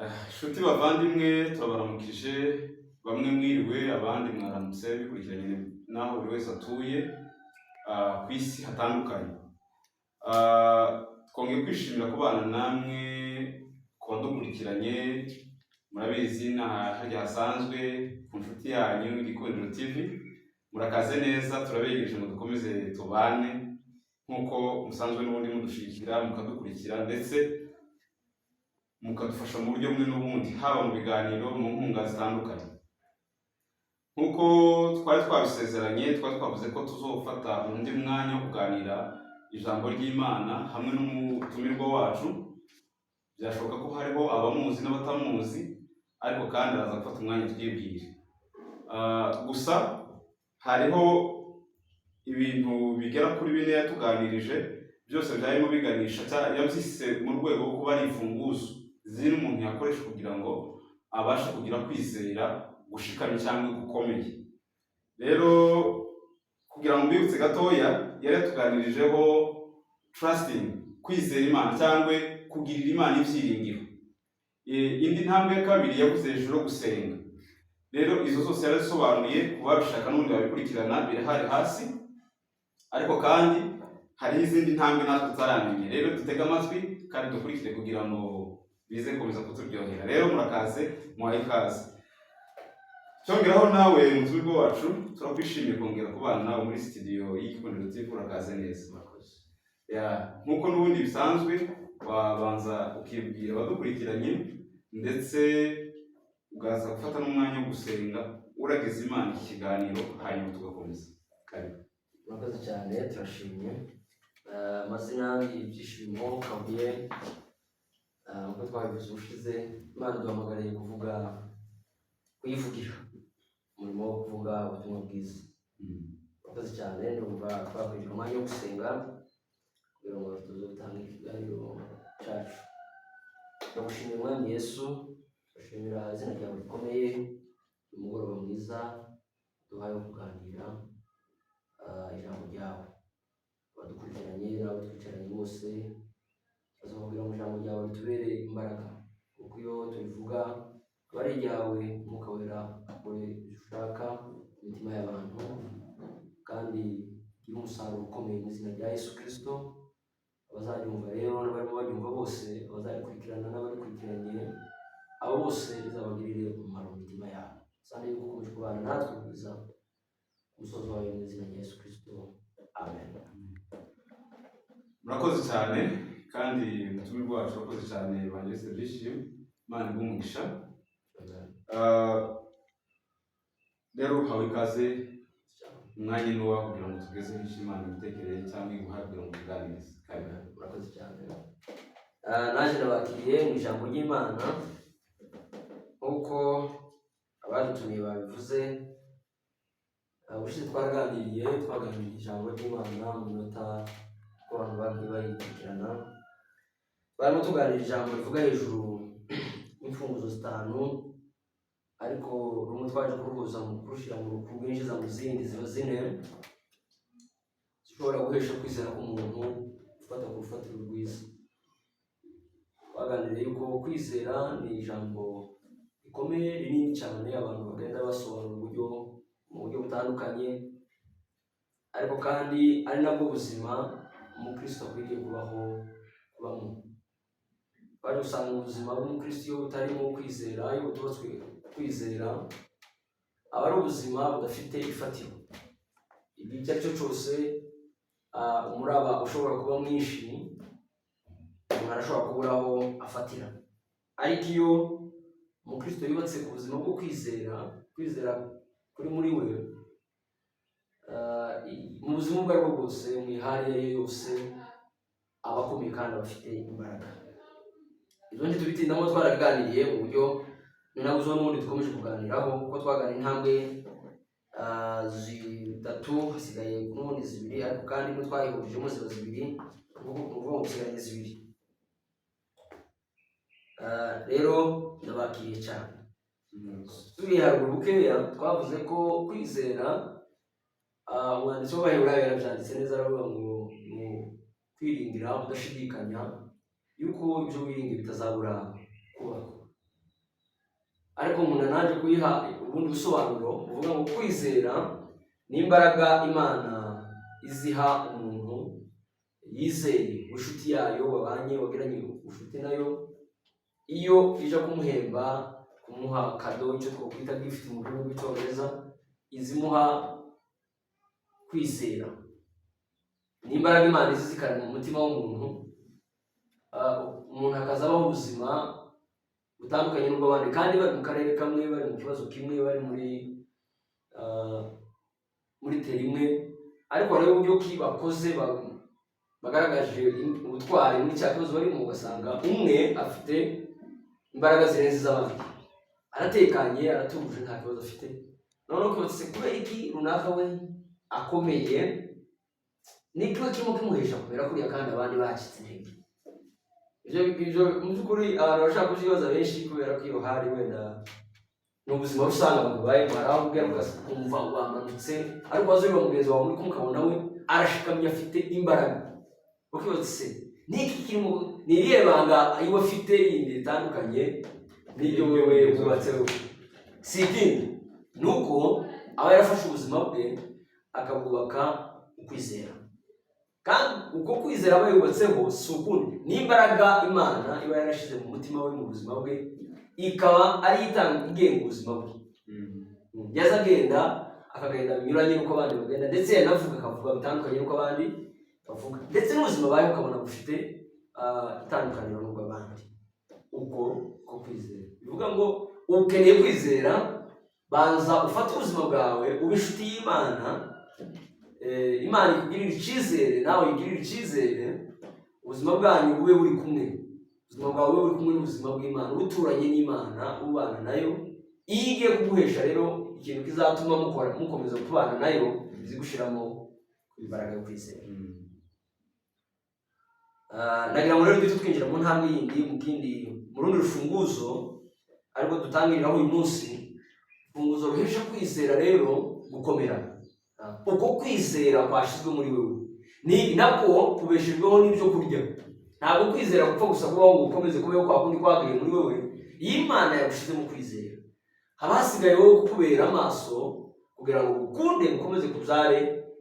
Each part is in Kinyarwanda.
Nshuti bavandimwe, turabaramukije. Bamwe mwiriwe, abandi mwaramutse, bikurikiranye n'aho buri wese atuye ku isi hatandukanye. Twongeye kwishimira kubana namwe ku badukurikiranye. Murabizi ni harya hasanzwe ku nshuti yanyu Gikundiro TV. Murakaze neza, turabegereje ngo dukomeze tubane nk'uko musanzwe n'ubundi mudushyigikira, mukadukurikira, ndetse mukadufasha mu buryo bumwe n'ubundi, haba mu biganiro, mu nkunga zitandukanye. Nk'uko twari twabisezeranye, twari twavuze ko tuzofata undi mwanya wo kuganira ijambo ry'Imana hamwe n'umutumirwa wacu. Byashoboka ko hariho abamuzi n'abatamuzi, ariko kandi araza gufata umwanya twibwire. Gusa hariho ibintu bigera kuri bine yatuganirije, byose byarimo biganisha, yabyise mu rwego rwo kuba ari imfunguzo ziri umuntu yakoresha kugira ngo abashe kugira kwizera gushikamye cyangwa gukomeye. Rero kugira ngo mbibutse gatoya, yari yatuganirijeho trusting, kwizera Imana cyangwa kugirira Imana ibyiringiro. Indi ntambwe ya kabiri yavuze hejuru yo gusenga. Rero izo zose yarazisobanuye, ku babishaka n'ubundi babikurikirana, birahari hasi. Ariko kandi hariho izindi ntambwe natwe tutaramenya. Rero dutege amatwi kandi dukurikire kugira ngo bize gukomeza kuturyohera. Rero murakaze, muhaye ikaze. Cyongeraho nawe mutumirwa wacu, turakwishimiye kongera kubana nawe muri studio y'Igikundiro TV. Urakaze neza. Murakoze. Ya, nk'uko n'ubundi bisanzwe, wabanza ukibwira abadukurikiranye, ndetse ukaza gufata n'umwanya wo gusenga uragiza Imana iki kiganiro, hanyuma tugakomeza. Karibu. Murakoze cyane, turashimye. Amazina ni Ibyishimo Kabuye. Nk'uko twabivuze ubushize, Imana iduhamagariye kuvuga, kuyivugira, umurimo wo kuvuga ubutumwa bwiza. Murakoze cyane. Ndumva twakwigira umwanya wo gusenga kugira ngo tuze gutanga ikiganiro cyacu. Turagushimira, Umwami Yesu, turashimira izina ryawe rikomeye, umugoroba mwiza duhaye wo kuganira ijambo ryawe. Abadukurikiranye n'abo twicaranye bose, bazakubwira ngo ijambo ryawe ritubere imbaraga, kuko iyo tubivuga aba ari iryawe. Umwuka Wera akore ibyo ushaka mu mitima y'abantu kandi ugire umusaruro ukomeye mu izina rya Yesu Kirisito. Abazaryumva rero n'abarimo baryumva bose, abazarikurikirana n'abarikurikiranye, abo bose rizabagirire umumaro mu mitima yabo. Sande yuko ukomeje kubana natwe kugeza umusozo wayo, mu izina rya Yesu Kirisito, amen. Murakoze cyane. Kandi umutumirwa wacu, urakoze cyane, Evangeliste Byishimo, Imana iguhe umugisha. Amen. Rero uhawe ikaze, umwanya ni uwawe kugira ngo tugezeho icyo Imana igutekereye cyangwa iguhaye kugira ngo tuganirize. Karibu. Murakoze cyane. Naje nabakiriye mu ijambo ry'Imana nk'uko abadutumiye babivuze. Ubushize twaganiriye ijambo ry'Imana mu minota uko abantu bagiye bayikurikirana. Barimo tuganira ijambo rivuga hejuru y'imfunguzo zitanu, ariko rumwe twaje kuruhuza mu kurushyira mu kurwinjiza mu zindi, ziba zine, zishobora guhesha kwizera k'umuntu gufata ku rufatiro rwiza. Twaganiriye yuko kwizera ni ijambo rikomeye, rinini cyane, abantu bagenda basobanura uburyo mu buryo butandukanye, ariko kandi ari nabwo buzima umukristo akwiriye kubaho, kubamo. Twaje gusanga ubuzima bw'umukristo iyo butarimo kwizera, iyo butubatswe kwizera, aba ari ubuzima budafite ifatiro. Igihe icyo ari cyo cyose umuraba ushobora kuba mwinshi, umuntu arashobora kubura aho afatira. Ariko iyo umukristo yubatse ku buzima bwo kwizera, kwizera kuri muri we, mu buzima ubwo aribwo bwose, mu ihari iyo ari yo yose, aba akomeye kandi aba afite imbaraga. Ibyo ntitubitindamo, twaraganiriye mu buryo ni nabwo n'ubundi dukomeje kuganiraho, kuko twaganiriye intambwe zitatu, hasigaye n'ubundi zibiri, ariko kandi imwe twayihurijemo ziba zibiri, ni ukuvuga ngo dusigaranye zibiri. Rero ndabakiriye cyane. Turi haruguru bukeya, twavuze ko kwizera, umwanditsi w'Abaheburayo yarabyanditse neza, aravuga ngo ni kwiringira udashidikanya yuko ibyo wiringiye bitazabura kubaho. Ariko umuntu naje kuyiha ubundi busobanuro buvuga ngo kwizera ni imbaraga Imana iziha umuntu yizeye, inshuti yayo, wabanye, wagiranye ubucuti nayo. Iyo ija kumuhemba, kumuha cadeau, icyo twakwita gift mu rurimi rw'Icyongereza, izimuha kwizera. Ni imbaraga Imana izi zikarema mu mutima w'umuntu, umuntu akaza abaho ubuzima butandukanye n'ubw'abandi, kandi bari mu karere kamwe, bari mu kibazo kimwe, bari muri terrain imwe. Ariko hariho uburyo ki bakoze, bagaragaje ubutwari muri cya kibazo barimo, ugasanga umwe afite imbaraga zirenze iz'abandi, aratekanye, aratuje, nta kibazo afite. Noneho ukibaza se, kubera iki runaka we akomeye? Ni kiba kirimo kimuhesha kumera kuriya kandi abandi bacitse intege? Ibyo mu by'ukuri abantu bashaka kubyibaza benshi, kubera ko iyo hari wenda ni ubuzima rusange abantu babayemo. Hari aho ubwira ukumva wamanutse, ariko waza ureba mugenzi wawe muri kumwe, ukabona we arashikamye, afite imbaraga. Ukibaza se, ni iki kirimo? Ni irihe banga iwe afite yindi ritandukanye n'iryo wewe wubatseho? Si ikindi, ni uko aba yarafashe ubuzima bwe akabwubaka ukwizera. Kandi uko kwizera aba yubatseho si ukundi, ni imbaraga Imana iba yarashyize mu mutima we, mu buzima bwe, ikaba ari itanga igenga ubuzima bwe. Yaza agenda, akagenda binyuranye n'uko abandi bagenda, ndetse yanavuga akavuga bitandukanye n'uko abandi bavuga, ndetse n'ubuzima bayeho ukabona bufite itandukaniro n'ubw'abandi. Uko ko kwizera bivuga ngo ukeneye kwizera, banza ufate ubuzima bwawe ube inshuti y'Imana, Imana ikugirire icyizere, nawe uyigirire icyizere, ubuzima bwanyu bube buri kumwe, ubuzima bwawe bube buri kumwe n'ubuzima bw'Imana, uturanye n'Imana, ubana nayo. Iyo igiye kuguhesha rero ikintu kizatuma mukora, mukomeza kubana nayo, izigushiramo imbaraga yo kwizera. Ndagira ngo rero duhite twinjira mu ntambwe yindi, mu kindi, mu rundi rufunguzo ariko dutangiriraho uyu munsi, urufunguzo ruhesha kwizera rero gukomera. Uko kwizera kwashyizwe muri wewe ni nako kubeshejweho n'ibyo kurya. Ntabwo kwizera gupfa gusa kubaho ngo ukomeze kubaho kwa kundi kwaguye muri wewe. Iyo Imana yagushize mu kwizera, haba hasigaye wowe kukubera amaso kugira ngo gukunde, gukomeze kubyare,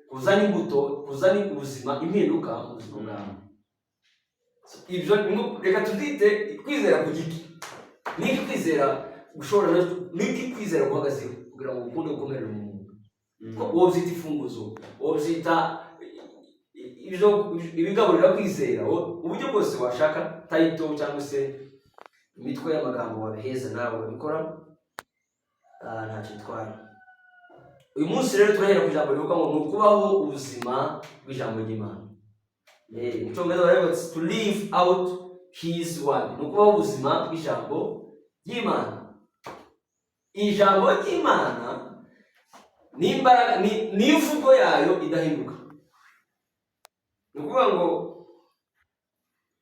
kuzane imbuto, kuzane ubuzima, impinduka mu buzima bwawe. Ibyo reka tubyite kwizera ku giti. Niki kwizera gushobora, niki kwizera guhagazeho kugira ngo ukunde gukomerera umuntu? Ko wowe ubyita imfunguzo, wowe ubyita ibyo ibigaburira kwizera, uburyo bwose washaka, title cyangwa se imitwe y'amagambo wabiheza, nawe wabikora, ntacyo bitwaye. Uyu munsi rero turahera ku ijambo rivuga ngo ni ukubaho ubuzima bw'ijambo ry'Imana. Mu Cyongereza baravuga bati "to live out His word". Ni ukubaho ubuzima bw'ijambo ry'Imana. Ijambo ry'Imana ni imbaraga, ni imvugo yayo idahinduka. Ni ukuvuga ngo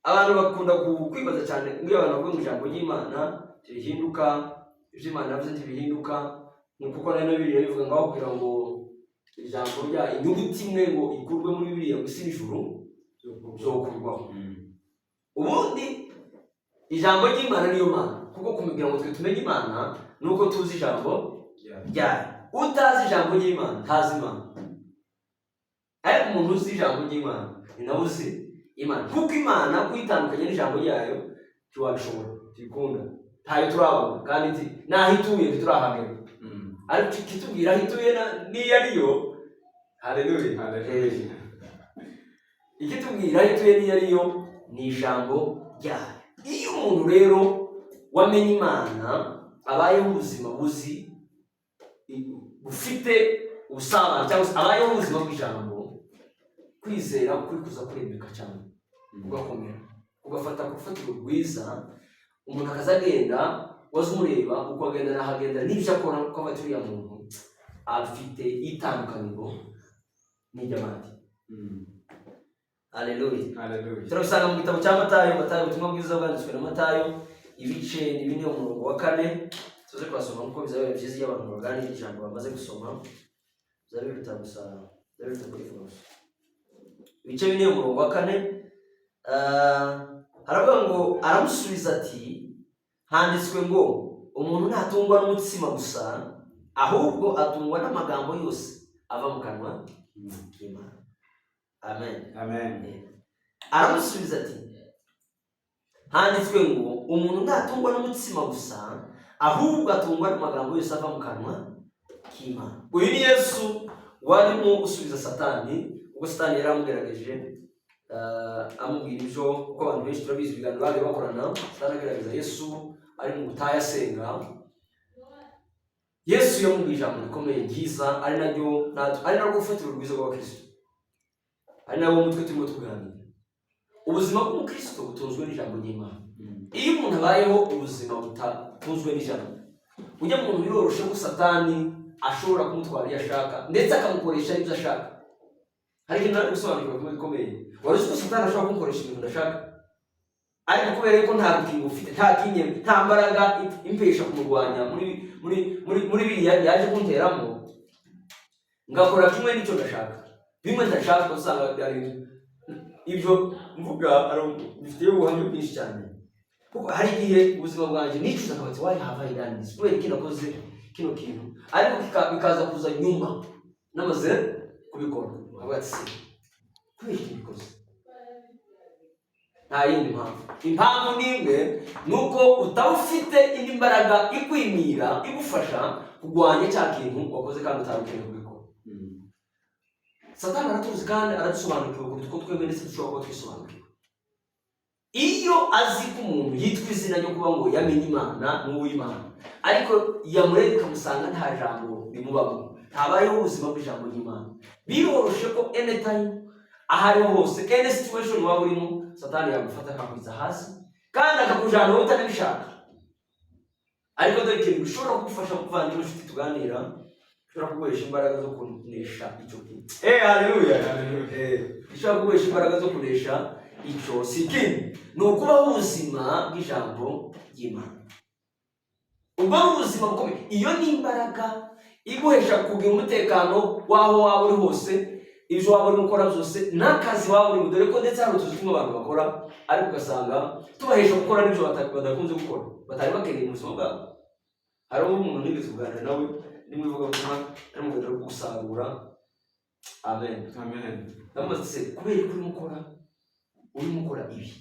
abantu bakunda kwibaza cyane ngo iyo abantu bavuga ngo ijambo ry'Imana ntirihinduka, ibyo Imana yavuze ntibihinduka, ni kuko na Bibiliya bivuga ngo aho kugira ngo ijambo rya inyuguti imwe ngo ikurwe muri Bibiliya ngo isi n'ijuru byokurwaho. Ubundi ijambo ry'Imana niyo Mana, kuko kugira ngo twe tumenye Imana ni uko tuzi ijambo ryayo. Utazi ijambo ry'Imana ntazi Imana, ariko umuntu uzi ijambo ry'Imana ni nawe uzi Imana, kuko Imana kuyitandukanya n'ijambo ryayo ntiwabishobora, ntibikunda. Ntayo turabona kandi n'aho ituye ntiturahagera, ariko kitubwira aho ituye n'iyo ariyo. Haleluya! Haleluya. Ikitubwira aho ituye n'iyo ariyo ni ijambo ryayo. Iyo umuntu rero wamenye Imana abayeho ubuzima buzi bufite ubusabane, cyangwa se abayeho ubuzima bw'ijambo, kwizera kuri kuza kurembeka cyane, kugakomera, kugafata ku rufatiro rwiza. Umuntu akaza agenda, waza umureba uko agenda n'aho agenda n'ibyo akora, uko aba uriya muntu afite itandukaniro n'iry'abandi. Haleluya! Haleluya. Turabisanga mu gitabo cya Matayo. Matayo, ubutumwa bwiza bwanditswe na Matayo, ibice ni 4, umurongo wa 4. Tuze kuhasoma kuko bizaba byiza iyo abantu baganira ijambo bamaze gusoma, bizaba biruta gusa, bizaba biruta kurivuga gusa. Ibice 4, umurongo wa 4, haravuga ngo: "Aramusubiza ati: handitswe ngo Umuntu ntatungwa n'umutsima gusa, ahubwo atungwa n'amagambo yose ava mu kanwa k'Imana. Amen. Amen. Aramusubiza ati: "Handitswe ngo umuntu ntatungwa n'umutsima gusa, ahubwo atungwa n'amagambo yose ava mu kanwa k'Imana." Uyu ni Yesu warimo usubiza Satani ubwo Satani yari amugerageje, amubwira ibyo, kuko abantu benshi turabizi ibiganiro bagiye bakorana. Satani agerageza Yesu ari mu butayu asenga. Yesu yamubwiye ijambo rikomeye ryiza, ari naryo ari narwo rufatiro rwiza rw'abakristo, ari narwo mutwe turimo tuganira. Ubuzima bw'umukristo butunzwe n'ijambo ry'Imana. Iyo umuntu abayeho ubuzima butatunzwe n'ijambo, ujya muntu biroroshe ko Satani ashobora kumutwara iyo ashaka, ndetse akamukoresha ibyo ashaka. Hari ikintu nari gusobanukirwa kimwe gikomeye. Wari uzi ko Satani ashobora kumukoresha ibintu ndashaka, ariko kubera ko nta rukingo ufite, nta kinye, nta mbaraga impesha kumurwanya muri biriya yaje kunteramo, ngakora kimwe n'icyo ndashaka, bimwe ntashaka, usanga ari ibyo mvuga bifitiye ubuhamya bwinshi cyane. Kuko hari igihe ubuzima bwanjye nicuza nkabatse: "Why have I done this? Kubera iki nakoze kino kintu?" Ariko bikaza kuza nyuma namaze kubikora, nkavuga ati: "Se kubera iki mbikoze?" Nta yindi mpamvu, impamvu ni imwe, ni uko utaba ufite indi mbaraga ikwimira, igufasha kurwanya cya kintu wakoze kandi utari ukeneye kubikora. Satani aratuzi kandi aradusobanukiwe kuruta uko twemwe ndetse dushobora kuba twisobanukiwe. Iyo azi ko umuntu yitwa izina ryo kuba ngo yamenye Imana n'uw'Imana, ariko yamureba ikamusanga nta jambo rimubamo, ntabayeho ubuzima bw'ijambo ry'Imana, biroroshe ko anytime, aho ariho hose, any situation waba urimo, Satani yagufata akakwiza hasi kandi akakujana wowe utanabishaka. Ariko dore ikintu gishobora kugufasha, muvandimwe, inshuti tuganira, gishobora kuguhesha imbaraga zo kunesha icyo kintu. Haleluya! Gishobora kuguhesha imbaraga zo kunesha icyo si ikindi, ni ukubaho ubuzima bw'ijambo ry'Imana. Ubwo ni ubuzima bukomeye. Iyo ni imbaraga iguhesha kugira umutekano w'aho waba uri hose, ibyo waba urimo ukora byose, n'akazi waba urimo. Dore ko ndetse hari utuzi tumwe abantu bakora, ariko ugasanga tubahesha gukora n'ibyo badakunze gukora, batari bakeneye mu buzima bwabo. Hariho umuntu nigeze kuganira nawe ndi mu ivugabutumwa, ari mu rwego rwo gusarura. Amen. Amen. Ndamubaza se: "Kubera ko urimo ukora ibi,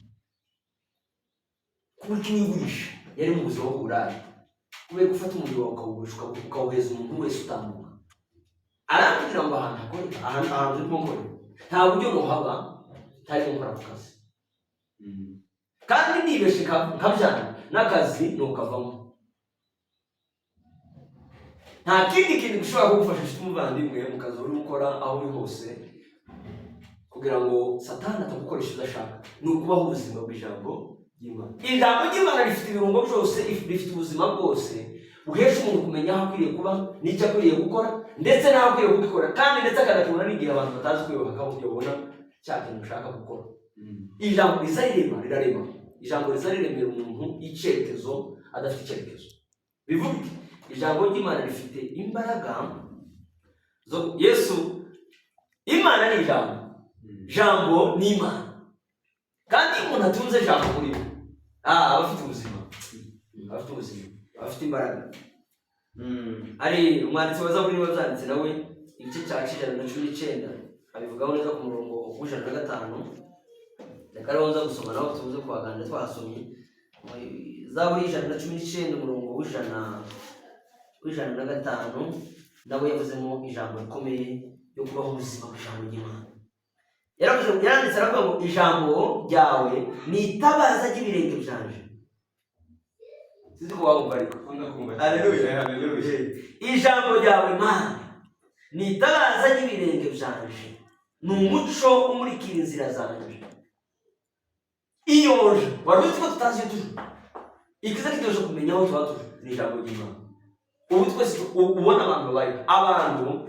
kubera ko wigurisha?" Yari mu buzima bw'uburaya. "Kubera ko ufata umubiri wawe ukawugurisha, ukawuheza umuntu wese utambuka?" Arambwira ngo ahantu hakorera, ahantu turimo nkorera, nta buryo nuhaba ntarimo nkora ku kazi, kandi nibeshe nkabyanga n'akazi nukavamo. Nta kindi kintu gishobora kugufasha, inshuti umuvandimwe, mu kazi urimo ukora, aho uri hose, kugira ngo Satani atagukoresha ibyo ashaka, ni ukubaho ubuzima bw'ijambo ry'Imana. Ijambo ry'Imana rifite ibirungo byose, rifite ubuzima bwose buhesha umuntu kumenya aho akwiriye kuba n'icyo akwiriye gukora, ndetse n'aho akwiriye kubikora, kandi ndetse akanakibona n'igihe abantu batazi kuyoboka bakabona babona cya kintu ushaka gukora. Ijambo riza rirema, rirarema. Ijambo riza riremera umuntu icyerekezo adafite icyerekezo. Bivuga iki? Ijambo ry'Imana rifite imbaraga zo Yesu. Imana ni ijambo, jambo ni Imana. Kandi iyo umuntu atunze jambo muri we, aba afite ubuzima, aba afite ubuzima, aba afite imbaraga. Hari umwanditsi wa Zaburi niba byanditse nawe, igice cya 119, abivugaho neza ku murongo wa 105. Reka ariho nza gusoma, nawe tuze kuhaganira twahasomye. Zaburi 119, umurongo wa 105, nawe yavuzemo ijambo rikomeye ryo kubaho ubuzima bw'ijambo ry'Imana. Yaravuze, yaranditse aravuga ngo: "Ijambo ryawe ni itabaza ry'ibirenge byanje." Sinzi ko wabumva ariko. Haleluya. Haleluya. "Ijambo ryawe, Mana, ni itabaza ry'ibirenge byanje, ni umuco umurikira inzira zanje." Iyo nje, wari uzi ko tutazi iyo tuje? Ikiza kituje kumenya aho tuba tuje ni ijambo ry'Imana. Ubu twese ubona abantu babaye abantu,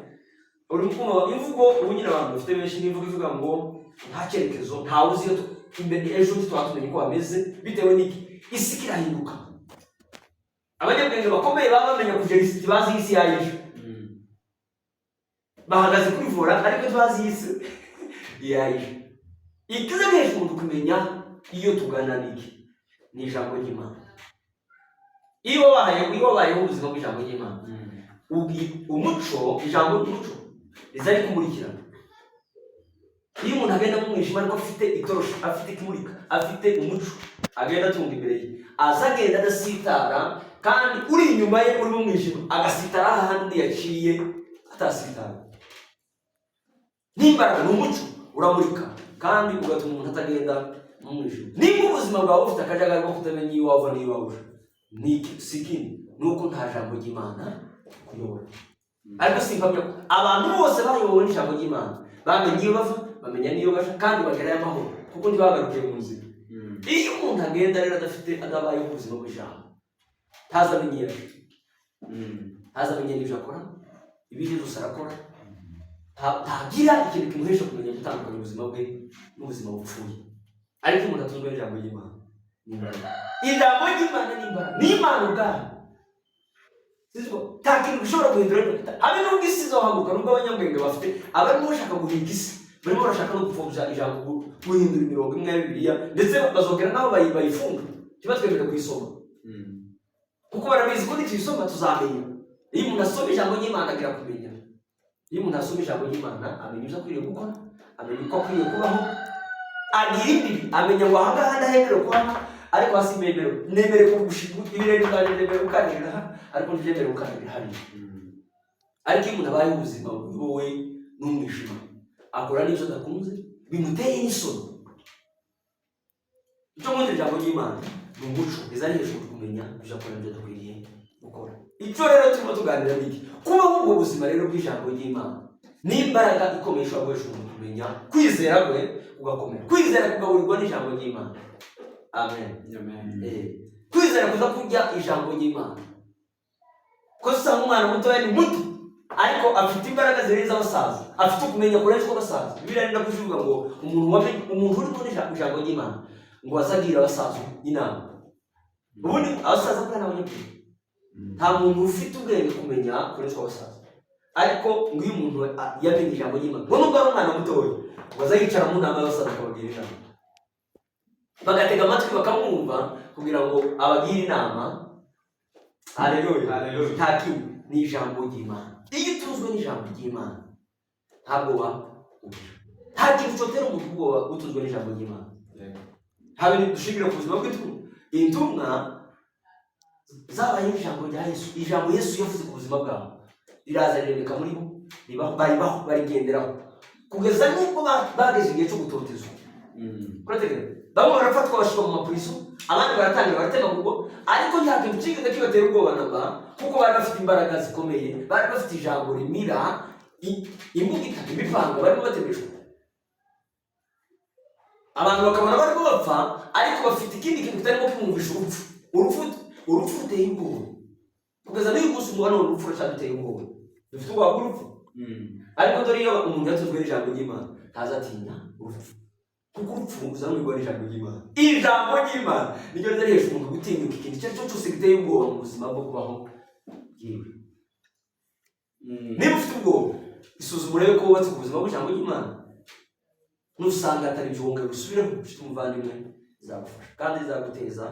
uri kumva imvugo ubu nyine abantu bafite benshi, n'imvugo ivuga ngo nta cyerekezo, ntawe uzi iyo imbere ejo tuba tumenye uko hameze. Bitewe n'iki? Isi irahinduka. Abanyabwenge bakomeye baba bamenya kugera isi, ntibazi isi y'ejo. Bahagaze kuri volant, ariko ntibazi isi y'ejo. Ikiza gihesha umuntu kumenya iyo tugana niki? Ni ijambo ry'Imana. Iyo wabayeho ubuzima bw'ijambo ry'Imana, umuco, ijambo ry'umuco riza rikumurikira. Iyo umuntu agenda mu mwijima ariko afite itoroshi, afite ikimurika, afite umuco agenda atunga imbere ye, aza agenda adasitara, kandi uri inyuma ye uri mu mwijima agasitara hahandi yaciye atasitara. N'imbaraga ni umuco, uramurika kandi ugatuma umuntu atagenda mu mwijima. Nimba ubuzima bwawe bufite akajagari ko kutamenya iyo wava n'iyo waba, ni iki? Si ikindi, ni uko nta jambo ry'Imana kuyobora. Ariko simpamya ko abantu bose bayobowe n'ijambo ry'Imana bamenye iyo bava, bamenya n'iyo baja, kandi bagerayo amahoro, kuko ntibagarukiye mu nzira. Iyo umuntu agenda rero adafite, adabayeho ubuzima bw'ijambo, ntazi amenye iyo aja, ntazi amenye n'ibyo akora, ibindi byose arakora. Ntagira ikintu kimuhesha kumenya gutandukanya ubuzima bwe n'ubuzima bupfuye. Ariko iyo umuntu atunzwe n'ijambo ry'Imana, ni imbaraga. Ijambo ry'Imana ni imbaraga, ni Imana ubwayo. Sinzi ko nta kintu gishobora guhindura, habe n'ubwo isi izohaguruka, nubwo abanyabwenge bafite abarimo bashaka guhiga isi, barimo barashaka no gupfobya ijambo, guhindura imirongo imwe ya Bibiliya, ndetse bazogera n'aho bayifunga, ntibatwemere kuyisoma, kuko barabizi ko nituyisoma tuzamenya. Iyo umuntu asoma ijambo ry'Imana agira kumenya. Iyo umuntu asoma ijambo ry'Imana amenya ibyo akwiriye gukora, amenya uko akwiriye kubaho, agira imbibi, amenya ngo ahangaha ndahemerewe kuhaba, ariko hasi nemerewe, nemerewe kugushinga ibirenge byanjye, nemerewe gukandagira aha, ariko ntibyemerewe gukandagira hariya. Ariko iyo umuntu abayeho ubuzima buyobowe n'umwijima, akora n'ibyo adakunze bimuteye n'isoni. Icyo nkundira ijambo ry'Imana ni umuco, riza rihesha kumenya ibyo akora n'ibyo adakwiriye gukora. Icyo rero turimo tuganira ni iki? Kubaho ubwo buzima rero bw'ijambo ry'Imana ni imbaraga ikomeye ishobora guhesha umuntu kumenya, kwizera kwe kugakomera, kwizera kugaburirwa n'ijambo ry'Imana. Amen. Amen. Kwizera kuza kurya ijambo ry'Imana, ko usanga umwana mutoya ni muto ariko afite imbaraga zirenze abasaza, afite ukumenya kurenza ukw'abasaza. Bibiliya ni kuvuga ngo umuntu wamenye, umuntu uri kubona ijambo ry'Imana, ngo azagira abasaza inama. Ubundi abasaza buriya ni abanyabwenge. Nta muntu ufite ubwenge kumenya kurenza ukw'abasaza, ariko ngo iyo umuntu yamenye ijambo ry'Imana, ngo nubwo ari umwana mutoya, ngo aza yicara mu nama y'abasaza akababwira inama, bagatega amatwi bakamwumva kugira ngo abagire inama. Haleluya! Haleluya. Nta kindi, ni ijambo ry'Imana. Iyo utunzwe n'ijambo ry'Imana ntabwo wa ugira, nta kintu cyotera umuntu ubwoba utunzwe n'ijambo ry'Imana. Habe dushingire ku buzima bw'intumwa. Intumwa zabaye ijambo rya Yesu. Ijambo Yesu yavuze ku buzima bwabo riraza riremeka muri bo, ribaho, baribaho, barigenderaho kugeza n'ubwo bageze igihe cyo gutotezwa. Urategereza, bamwe barafatwa bashyirwa mu mapurizo, abandi baratangira baratemagurwa, ariko nta kintu cyigeze kibatera ubwoba namba, kuko bari bafite imbaraga zikomeye, bari bafite ijambo rimira imbugita, imipanga barimo batemeshwa, abantu bakabona barimo bapfa, ariko bafite ikindi kintu kitarimo kumwumvisha urupfu. Urupfu, urupfu ruteye ubwoba. Kugeza n'uyu munsi umubano urupfu ruracyaduteye ubwoba, dufite ubwoba bw'urupfu. Ariko dore iyo umuntu yatunzwe n'ijambo ry'Imana ntazatinya urupfu, kuko urupfu uzamwirwa n'ijambo ry'Imana. Ijambo ry'Imana niryo rizarihesha umuntu gutinyuka ikintu icyo ari cyo cyose giteye ubwoba mu buzima bwo kubaho bwiwe. Niba ufite ubwoba, isuzuma urebe ko wubatse ku buzima bw'ijambo ry'Imana. Nusanga atari ibyo, wongera usubireho ufite umuvandimwe, izagufasha kandi izaguteza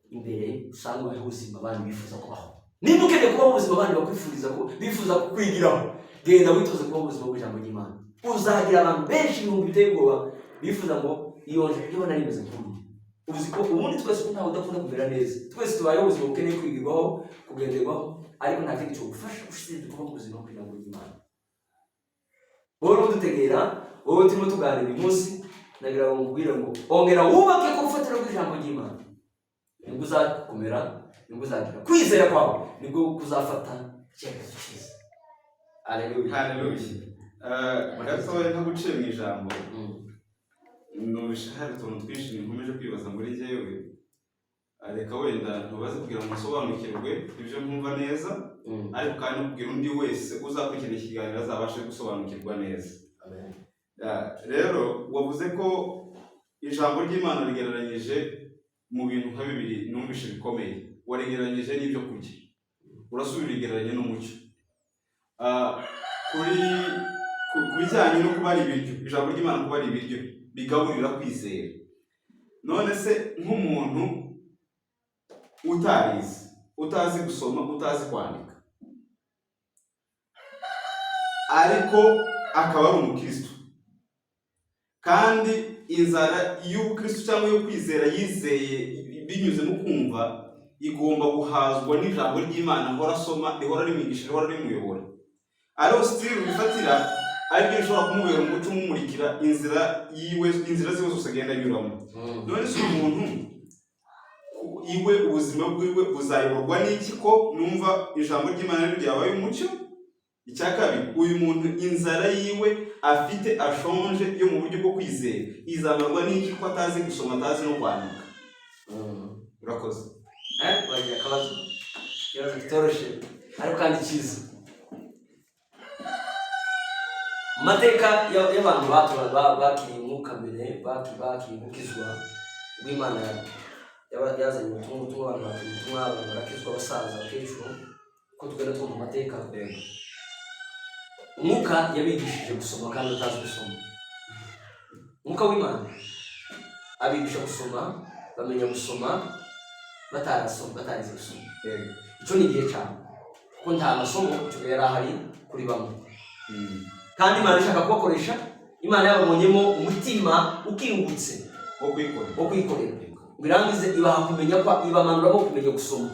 imbere, usanga ubayeho ubuzima abandi bifuza kubaho. Niba ukeneye kubaho ubuzima abandi bakwifuriza ko bifuza kukwigiraho, genda witoze kubaho ubuzima bw'ijambo ry'Imana. Uzagira abantu benshi ibihumbi biteye ubwoba bifuza ngo iyo iyo nari meze nk'uyu. Uzi ko ubundi twese ko ntawe udakunda kumera neza, twese tubayeho ubuzima bukeneye kwigirwaho, kugenderwaho, ariko nta kindi cyogufasha ushinzwe kuba mu buzima bw'ijambo ry'Imana. Wowe urimo udutegera, wowe turimo tuganira uyu munsi, ndagira ngo nkubwire ngo ongera wubake ku rufatiro rw'ijambo ry'Imana, nibwo uzakomera, nibwo uzagira kwizera kwawe, nibwo kuzafata icyemezo cyiza. Aleluya! Haleluya. Gatoya ntaguciye mu ijambo, numvise hari utuntu twinshi nkomeje kwibaza muri njyewe. Reka wenda ntubaze kugira ngo nsobanukirwe ibyo nkumva neza, ariko kandi no kubwira undi wese uzakurikirana ikiganiro azabashe gusobanukirwa neza. Amen. Rero wavuze ko ijambo ry'Imana rigereranyije mu bintu nka bibiri numvise bikomeye. Warigereranyije n'ibyo kurya, urasubira urigereranya n'umucyo. Kuri ku bijyanye no kuba ari ibiryo, ijambo ry'Imana kuba ari ibiryo bigaburira kwizera, none se nk'umuntu utarize utazi gusoma, utazi kwandika, ariko akaba ari umukristo, kandi inzara y'ubukristo cyangwa yo kwizera yizeye binyuze mu kumva igomba guhazwa n'ijambo ry'Imana ahora asoma, rihora rimwigisha, rihora rimuyobora, ariho still bifatira, aribyo bishobora kumubera umuco umumurikira inzira yiwe, inzira ziwe zose agenda anyuramo. None se umuntu iwe, ubuzima bwiwe buzayoborwa n'iki, ko numva ijambo ry'Imana ari ryabaye umucyo? Icya kabiri, uyu muntu inzara yiwe afite, ashonje yo mu buryo bwo kwizera, izamarwa n'iki ko atazi gusoma, atazi no kwandika? Urakoze. Wagira akabazo, ikibazo kitoroshe ariko kandi cyiza. Mu mateka y'abantu bakiriye umwuka mbere, bakiriye gukizwa, ubwo Imana yazanye ubutumwa, abantu bakira ubutumwa, abantu barakizwa, abasaza, abakecuru, uko tugenda twumva amateka. Umwuka yabigishije gusoma kandi batazi gusoma. Umwuka w'Imana abigisha gusoma, bamenya gusoma batarasoma, batarize gusoma. Icyo ni igihe cyane, kuko nta masomo icyo gihe yari ahari kuri bamwe, kandi Imana ishaka kubakoresha. Imana yababonyemo umutima ukingutse wo kwikorera, wo kwikorera, ngo irangize ibaha kumenya, kwa ibamanuramo kumenya gusoma,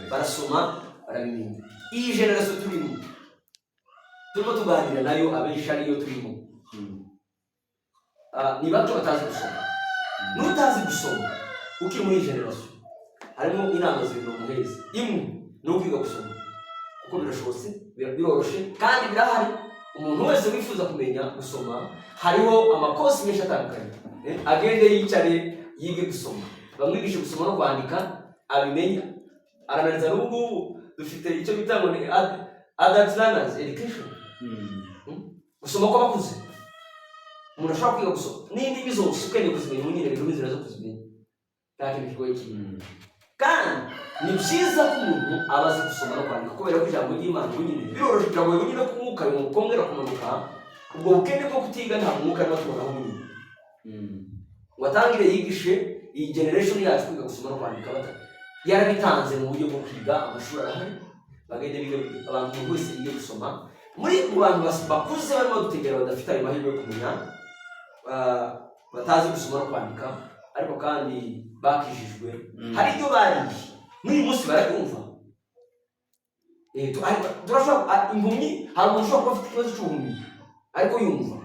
barasoma, barabimenya. Iyi génération turimo tuganira nayo, abenshi ariyo turimo, ni bato batazi gusoma. N'utazi gusoma ukiri muri iyi génération, harimo inama zibiri umuheza. Imwe ni ukwiga gusoma, kuko birashobotse, biroroshe kandi birahari. Umuntu wese wifuza kumenya gusoma, hariho amakosi menshi atandukanye. Agende yicare yige gusoma, bamwigishe gusoma no kwandika, abimenye arananiza. N'ubu ngubu dufite icyo bita ngo ni adult learners education, gusoma kw'abakuze. Umuntu ashobora kwiga gusoma n'indimi zose ukeneye kuzimenya, ubu nyine birimo inzira zo kuzimenya, nta kintu kigoye kirimo. Kandi ni byiza ko umuntu aba azi gusoma no kwandika, kubera ko ijambo ry'Imana ubu nyine biroroshye, biragoye nyine ko umwuka kongera kumanuka. Ubwo bukene bwo kutiga, ntabwo umwuka arimo atubonaho nyine ngo atangire yigishe iyi generation yacu kwiga gusoma no kwandika. Bata yarabitanze mu buryo bwo kwiga, amashuri arahari, bagende biga. Abantu, umuntu wese yige gusoma. Muri mu bantu bakuze barimo badutegera, badafite ayo mahirwe yo kumenya, batazi gusoma no kwandika, ariko kandi bakijijwe, hari ibyo bariye n'uyu munsi barabyumva. Turashobora impumyi, hari umuntu ushobora kuba afite ikibazo cy'ubuhumyi ariko yumva,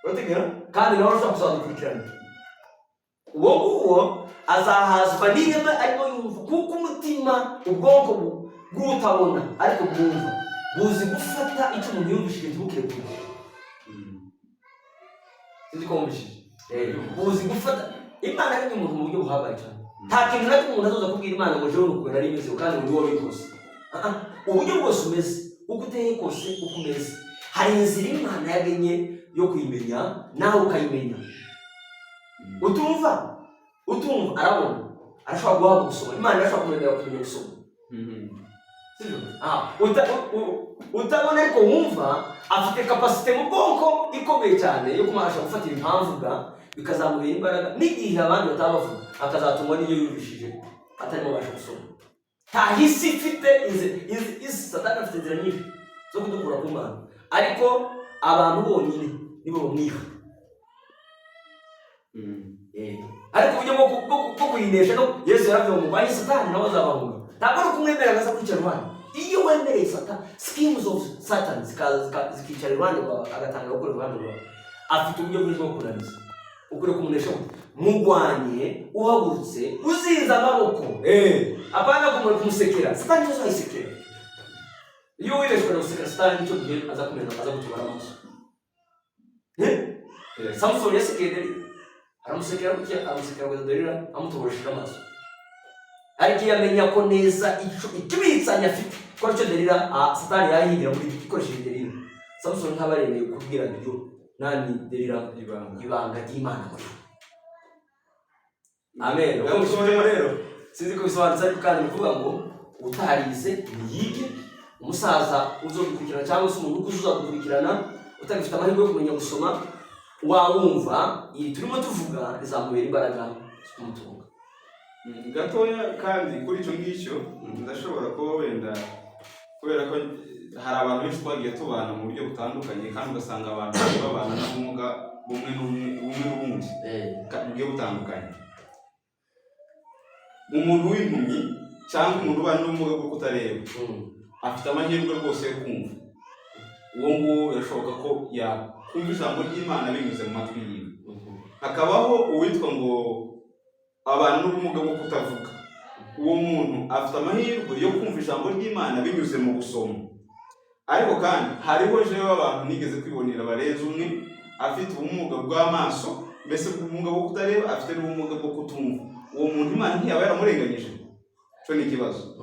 urategera, kandi nawe ashobora kuzadukurikirana. Uwo nguwo azahazwa n'ireme arimo yumva, kuko umutima, ubwonko bw'utabona ariko bwumva, buzi gufata icyo umuntu yumvishije ntibukire kure. Sinzi ko wumvishije. Buzi gufata. Imana yaremye umuntu mu buryo buhambaye cyane. Nta kintu na kimwe umuntu azoza kubwira Imana ngo jewe nuko nari meze kandi ngo ni wowe wabikoze. Ah, ah. Uburyo bwose umeze, uko uteye kose, uko umeze, hari inzira Imana yagenye yo kuyimenya, nawe ukayimenya. Utumva arabona, arashobora guhabwa gusoma. Imana irashobora kumwemerera kumenya gusoma, sibyo? Utabona ariko wumva afite capacité mu bwonko ikomeye cyane yo kumubasha gufatira impamvu bwa bikazamubera imbaraga n'igihe abandi bataba bavuga, akazatungwa n'ibyo yumvishije atarimo abasha gusoma. Nta hisi ifite isi. Satani afite inzira nyinshi zo kudukura ku Mana, ariko abantu bonyine nibo bamwiha. Ariko uburyo bwo kuyinesha no Yesu yaravuze ngo murwanye Satani nawe azabahunga. Ntabwo ari ukumwemerera ngo aza kwicara iruhande. Iyo wemereye Satan, schemes of Satan zikaza zikicara iruhande rwawe, agatangira gukora iruhande rwawe, afite uburyo bwinshi bwo kunaniza. Ukwiriye kumunesha gute? Mugwanye uhagurutse, uzinze amaboko, apana kumusekera. Satani nizo ayisekera. Iyo wibeshwe na gusekera Satani, nicyo gihe aza kumena, aza gutobora amaso. Samusoni yasekeye Delila, aramusekera gutya, aramusekera kugeza Delila amutoboresheje amaso. Ariko iyo amenya ko neza ico ikibitsanya afite ko aricyo Delila, Satani yahigira muri ikoresheje Delila, Samusoni ntaba aremeye kubwira iryo nani Delila ibanga ibanga ry'Imana muri we. Amen. Uko bisubiyemo rero, sinzi ko bisobanutse, ariko kandi bivuga ngo utarize niyige. Umusaza uzodukurikirana cyangwa se umuntu ukuze uzadukurikirana utagifite amahirwe yo kumenya gusoma, wawumva iri turimo tuvuga, rizamubera imbaraga zo kumutunga. Gatoya kandi kuri icyo ngicyo ndashobora kuba wenda kubera ko hari abantu benshi twagiye tubana mu buryo butandukanye, kandi ugasanga abantu babana n'ubumuga bumwe bumwe n'ubundi bugiye butandukanye. Umuntu w'impumyi cyangwa umuntu ubana n'ubumuga bwo kutareba afite amahirwe rwose yo kumva. Uwo nguwo birashoboka ko yakumva ijambo ry'Imana binyuze mu matwi yiwe. Hakabaho uwitwa ngo abana n'ubumuga bwo kutavuga. Uwo muntu afite amahirwe yo kumva ijambo ry'Imana binyuze mu gusoma. Ariko kandi hariho jewe abantu nigeze kwibonera barenze umwe afite ubumuga bw'amaso, mbese ubumuga bwo kutareba, afite n'ubumuga bwo kutumva. Uwo muntu Imana ntiyaba yaramurenganyije? Cyo ni ikibazo.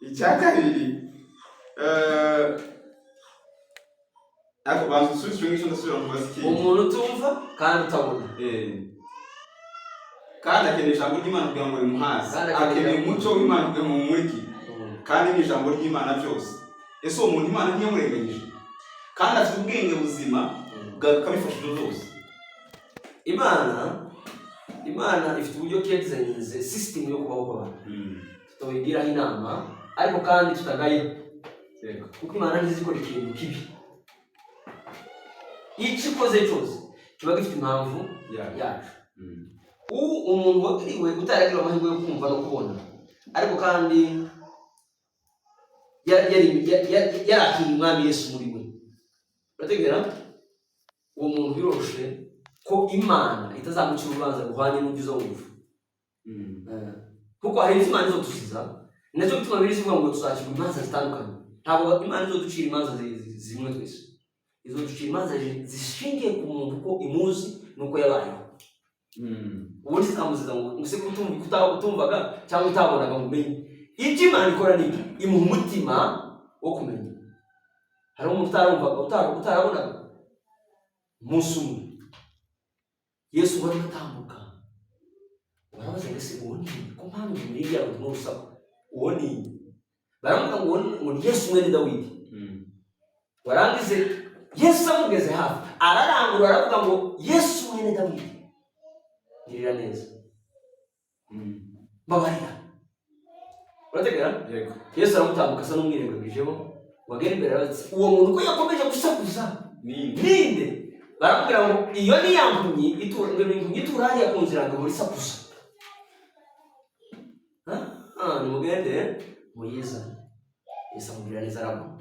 Icya kabiri, ariko banza usubize icyo ngicyo, ndasubira kubaza ikindi. Umuntu utumva kandi utabona. Kandi akeneye ijambo ry'Imana kugira ngo rimuhaze. Kandi akeneye akeneye umucyo w'Imana kugira ngo mumurikire, kandi ni ijambo ry'Imana byose. Ese uwo muntu Imana ntiyamurenganyije kandi afite ubwenge buzima bwakabifasha ibyo byose? Imana ifite uburyo yadesigninze system yo kubaho kw'abantu, tutayigiraho inama ariko kandi tutagaye, kuko Imana ntizikora ikintu kibi. Icyo ikoze cyose kiba gifite impamvu yacu. Ubu umuntu wagiriwe utaragira amahirwe yo kumva no kubona, ariko kandi yarakiriye Umwami Yesu muri we, urategera uwo muntu biroroshe ko Imana itazamucira urubanza ruhwanye n'ibyo uzumva. Kuko hari ibyo Imana izodusiza. Ni nacyo gituma Bibiliya ivuga ngo tuzacirwa imanza zitandukanye. Ntabwo Imana izoducira imanza zimwe twese. Izoducira imanza zishingiye ku muntu uko imuzi n'uko yabayeho. Ubundi izamuziza ngo use utumvaga cyangwa utabonaga ngo umenye. Icyo Imana ikora ni iki? Imuha umutima wo kumenya. Hari umuntu utarumvaga, utarabonaga. Umunsi umwe Yesu ngo arimo atambuka, barabaza ngo: "Ese uwo ni nde? Ko mpamvu imirire yabo irimo urusaku, uwo ni nde?" Baramubwira ngo: "Uwo ngo ni Yesu mwene Dawidi." Warangize Yesu amugeze hafi, ararangurura aravuga ngo: "Yesu mwene Dawidi, ngirira neza, mbabarira." Urategera? Yego. Yesu aramutambuka asa n'umwirengagijeho, wagera imbere arabaza ati: "Uwo muntu ko yakomeje gusakuza, ni ninde?" Baramubwira ngo: "Iyo ni ya mpumyi itura, ngo ni impumyi itura hariya ku nzira, ngo ihora isakuza." Ah, nimugende muyizane. Yesu amubwira neza, arabona.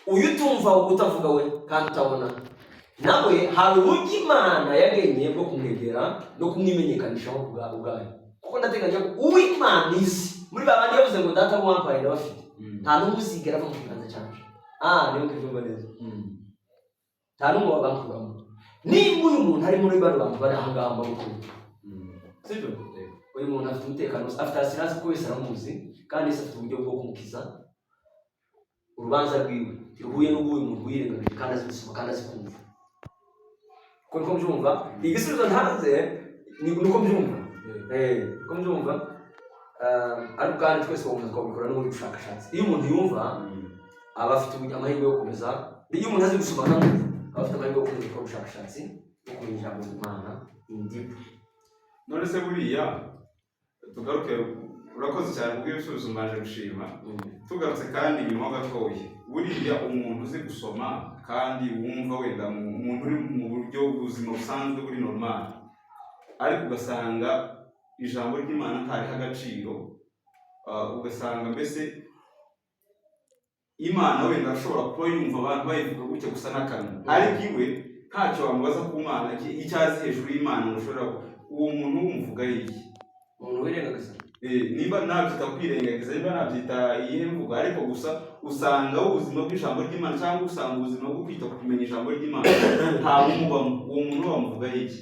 Uyu utumva, utavuga we kandi utabona, nawe hari uburyo Imana yagenye bwo kumwegera no kumwimenyekanishaho ubwayo, kuko ndateganya ko uw'Imana izi muri ba bandi yavuze ngo: "Data wampaye ndabafite, nta n'umwe uzigera ava mu kiganza cyanjye." Ah, niyo mbivuga neza, nta n'umwe wabankuramo. Nimba uyu muntu ari muri bano bantu bari aha ngaha mu maboko, sibyo? Uyu muntu afite umutekano, afite assurance, kuko wese aramuzi, kandi wese afite uburyo bwo kumukiza. Urubanza rwiwe ntiruhuye n'ubw'uyu muntu wirengagije kandi azi gusoma kandi azi kumva. Uko niko mbyumva. Igisubizo ntanze ni uko mbyumva. Uko mbyumva. Ariko kandi twese twakomeza twabikora n'ubundi bushakashatsi. Iyo umuntu yumva aba afite amahirwe yo gukomeza. Iyo umuntu azi gusoma kandi aba afite amahirwe yo gukomeza gukora ubushakashatsi bwo kumenya ijambo ry'Imana in deep. None se buriya tugaruke, urakoze cyane kubw'ibisubizo, mbanje gushima. Tugarutse kandi inyuma ho gatoya, buriya umuntu uzi gusoma kandi wumva, wenda umuntu uri mu buryo buzima busanzwe buri normal, ariko ugasanga ijambo ry'Imana ntariha agaciro, ugasanga mbese Imana wenda ashobora kuba yumva abantu bayivuga gutya gusa n'akanwa, ariko iwe ntacyo wamubaza ku Mana, icyo azi hejuru y'Imana ngo ushobora, uwo muntu wumuvuga iki? Umuntu wirengagiza. Niba nabyita kwirengagiza, niba nabyita iyihe mvugo, ariko gusa usanga ubuzima bw'ijambo ry'Imana cyangwa usanga ubuzima bwo kwita ku kumenya ijambo ry'Imana nta bumubamo, uwo muntu wamuvuga iki?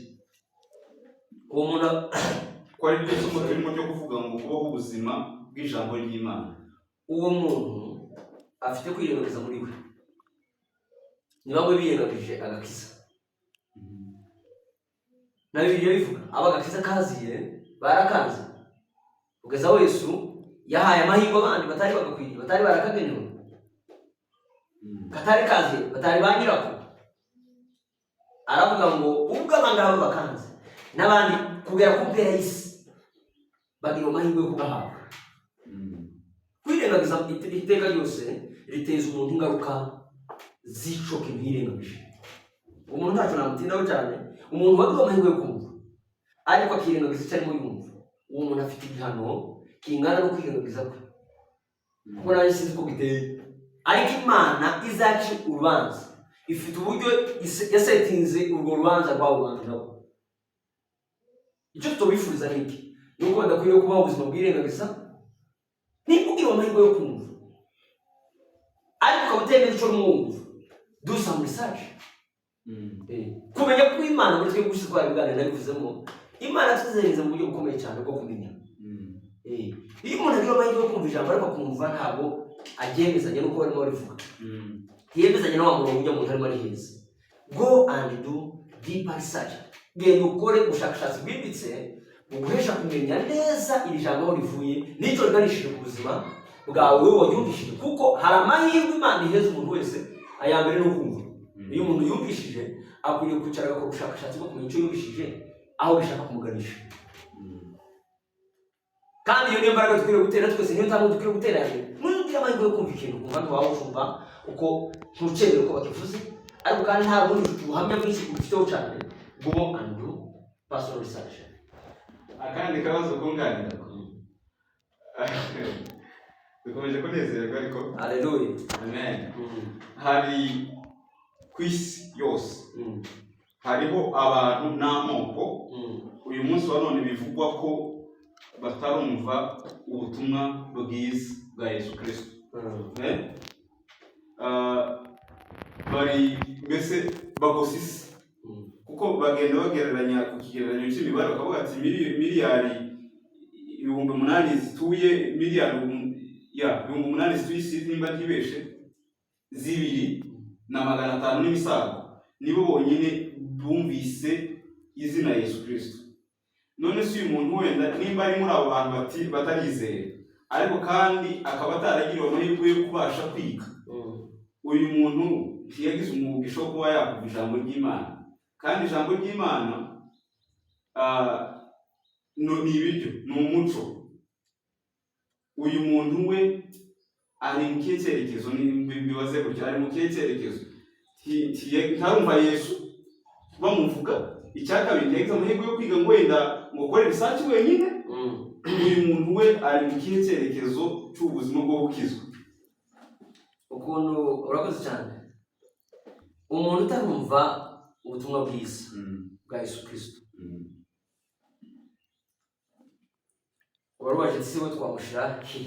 Uwo muntu Ko ari ryo somo turimo ryo kuvuga ngo kubaho ubuzima bw'ijambo ry'Imana. Uwo muntu afite kwirengagiza muri we. Ni bamwe birengagije agakiza. Na Bibiliya bivuga abo agakiza kaziye barakanze, kugeza aho Yesu yahaye amahirwe abandi batari bagakwiriye, batari barakagenewe, katari kaziye, batari ba nyirako. Aravuga ngo ubwo abangaba bakanze, n'abandi kugera ku mpera y'isi. Bagira amahirwe yo kugahabwa. Kwirengagiza iteka ryose riteza umuntu ingaruka z'ico kintu yirengagije. Umuntu ntacyo namutindaho cyane. Umuntu wagiwe amahirwe yo kumva ariko akirengagiza icyo arimo yumva, uwo muntu afite igihano kingana no kwirengagiza kwe, kuko nanjye sinzi ko giteye, ariko Imana izaca urubanza ifite uburyo yasetinze urwo rubanza rw'abo bantu nabo. Icyo tutobifuriza ni iki? Ni uko badakwiriye kubaho ubuzima bwirengagiza. Niba ugira amahirwe yo kumva ariko ukaba utemera icyo urimo wumva, do some research. Kumenya ko Imana muri twe gusa, twabiganira, nabivuzemo, Imana tuzereza mu buryo bukomeye cyane bwo kumenya. Iyo umuntu agira amahirwe yo kumva ijambo ariko akumva ntabwo aryemezanya n'uko barimo barivuga, ntiyemezanya na wa murongo ujya mu arimo ari heza, go and do deeper research. Genda ukore ubushakashatsi bwimbitse buguhesha kumenya neza iri jambo aho rivuye n'icyo riganishije ku buzima bwawe wowe waryumvishije, kuko hari amahirwe Imana iheza umuntu wese. Aya mbere ni ukumva. Iyo umuntu yumvishije, akwiriye kwicara agakora ubushakashatsi bwo kumenya icyo yumvishije aho bishaka kumuganisha. Kandi iyo niyo mbaraga dukwiriye gutera twese, niyo ntambwe dukwiriye gutera. Mbere nugira amahirwe yo kumva ikintu, ukumva ntiwaba ucumva uko, ntucemere uko bakivuze, ariko kandi nta bundi buhamya bwinshi ubifiteho cyane, go and do personal research. Akandi kabazo kunganira, dukomeje kunezerwa ariko. Haleluya. Amen. Hari ku isi yose hariho abantu n'amoko uyu munsi wa none bivugwa ko batarumva ubutumwa bwiza bwa Yesu Kirisito. Eh? Bari mbese bagose isi, kuko bagenda bagereranya ku kigereranyo cy'imibare, bakavuga ati miliyari 8000 zituye, miliyari ya 8000 zituye isi, nimba ntibeshe, 2 na 500 n'imisago, nibo bonyine bumvise izina Yesu Kristo. None se uyu muntu wenda nimba ari muri abo bantu batarizera, ariko kandi akaba ataragiriwe amahirwe yo kubasha kwiga, uyu muntu ntiyagize umugisha wo kuba yakumva ijambo ry'Imana, kandi ijambo ry'Imana ni ibiryo, ni umuco, uyu muntu we ari mu kihe cyerekezo? Mbibaze gutya: ari mu kihe cyerekezo? Ntarumva Yesu bamuvuga. Icya kabiri, ntiyagize amahirwe yo kwiga ngo wenda ngo ukore research wenyine. Uyu muntu we ari mu kihe cyerekezo cy'ubuzima bwo gukizwa? Ukuntu urakoze cyane. Umuntu utarumva ubutumwa bwiza bwa Yesu Kirisito, wari waje se we twamushyira he?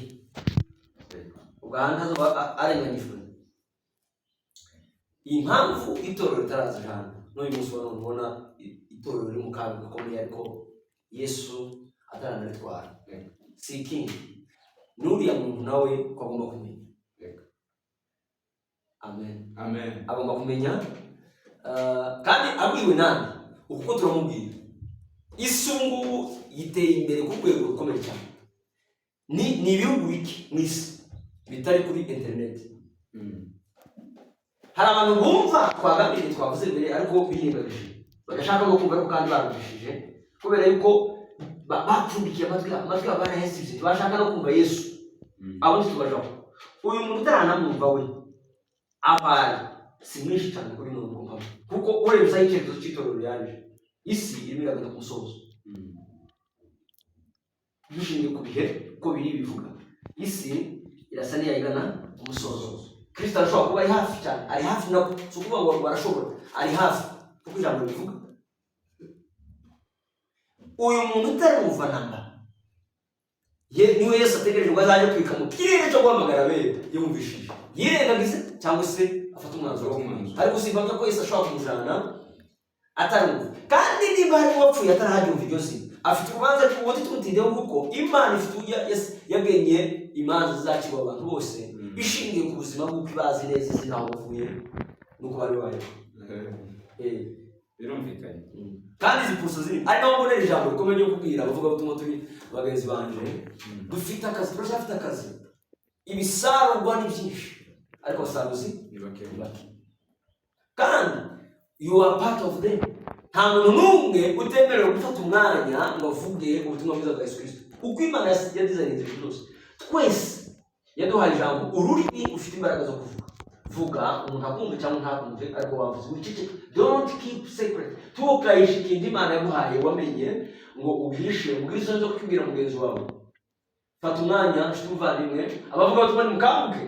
Ubwo aha ntazo arenganyijwe. Impamvu itorero ritaraza hano n'uyu munsi wa none, ubona itorero riri mu kaga gakomeye, ariko Yesu ataranaritwara, si ikindi, n'uriya muntu nawe ko agomba kumenya. Amen. Amen. Agomba kumenya, kandi abwiwe nande? Uko turamubwira, isi ubu ngubu yiteye imbere ku rwego rukomeye cyane. Ni ibihugu bike mu isi bitari kuri interineti. Hari abantu bumva twaganiriye, twavuze mbere, ariko birengagije, badashaka no kumva, ariko kandi barumvishije, kubera yuko bapfundikiye amatwi yabo, amatwi yabo barayasibye, ntibashaka no kumva Yesu. Abo ntitubajaho. Uyu muntu utaranamwumva we abaye si mwinshi cyane kuri none uko mpamvu, kuko urebye aho icyerekezo cy'itorero yaje, isi irimo iragana ku musozo. Dushingiye ku bihe uko biri bivuga, isi irasa n'iyayigana ku musozo. Kristo arashobora kuba ari hafi cyane, ari hafi nako si ukuvuga ngo barashobora, ari hafi kuko ijambo ribivuga. Uyu muntu utarumva namba ye, niwe Yesu ategereje ngo azajye kwika mu kirere cyo guhamagara abera yumvishije, yirengagize cyangwa se afate umwanzuro. Umwanzuro. Ariko simpamya ko Yesu ashobora kumujana atarumva. Kandi niba hari uwapfuye atarahagiyumva iryo zina, afite urubanza rw'ubuti twutindeho, kuko Imana ifite uburyo yagenye imanza zizacirwa abantu bose, ishingiye ku buzima bw'uko ibazi neza izina, aho bavuye n'uko bari babayeho. Birumvikanye. Kandi izi puso ziri ari naho mbonera ijambo rikomeye ryo kubwira abavugabutumwa turi bagenzi banje: dufite akazi, turacyafite akazi. Ibisarurwa ni byinshi, ariko abasaruzi ni bake. Ni bake, kandi you are part of them. Nta muntu n'umwe utemerewe gufata umwanya ngo avuge ubutumwa bwiza bwa Yesu Kirisito. Uko Imana yadesigninze ibintu byose, twese yaduhaye ijambo, ururimi ufite imbaraga zo kuvuga. Vuga, umuntu akumve cyangwa ntakumve, ariko wavuze. Wiceceke, don't keep secret. Ntukahishe ikintu Imana yaguhaye wamenye ngo ugihishe, ubwire isoni zo kukibwira mugenzi wawe. Fata umwanya, nshuti muvandimwe, abavuga ubutumwa nimukanguke,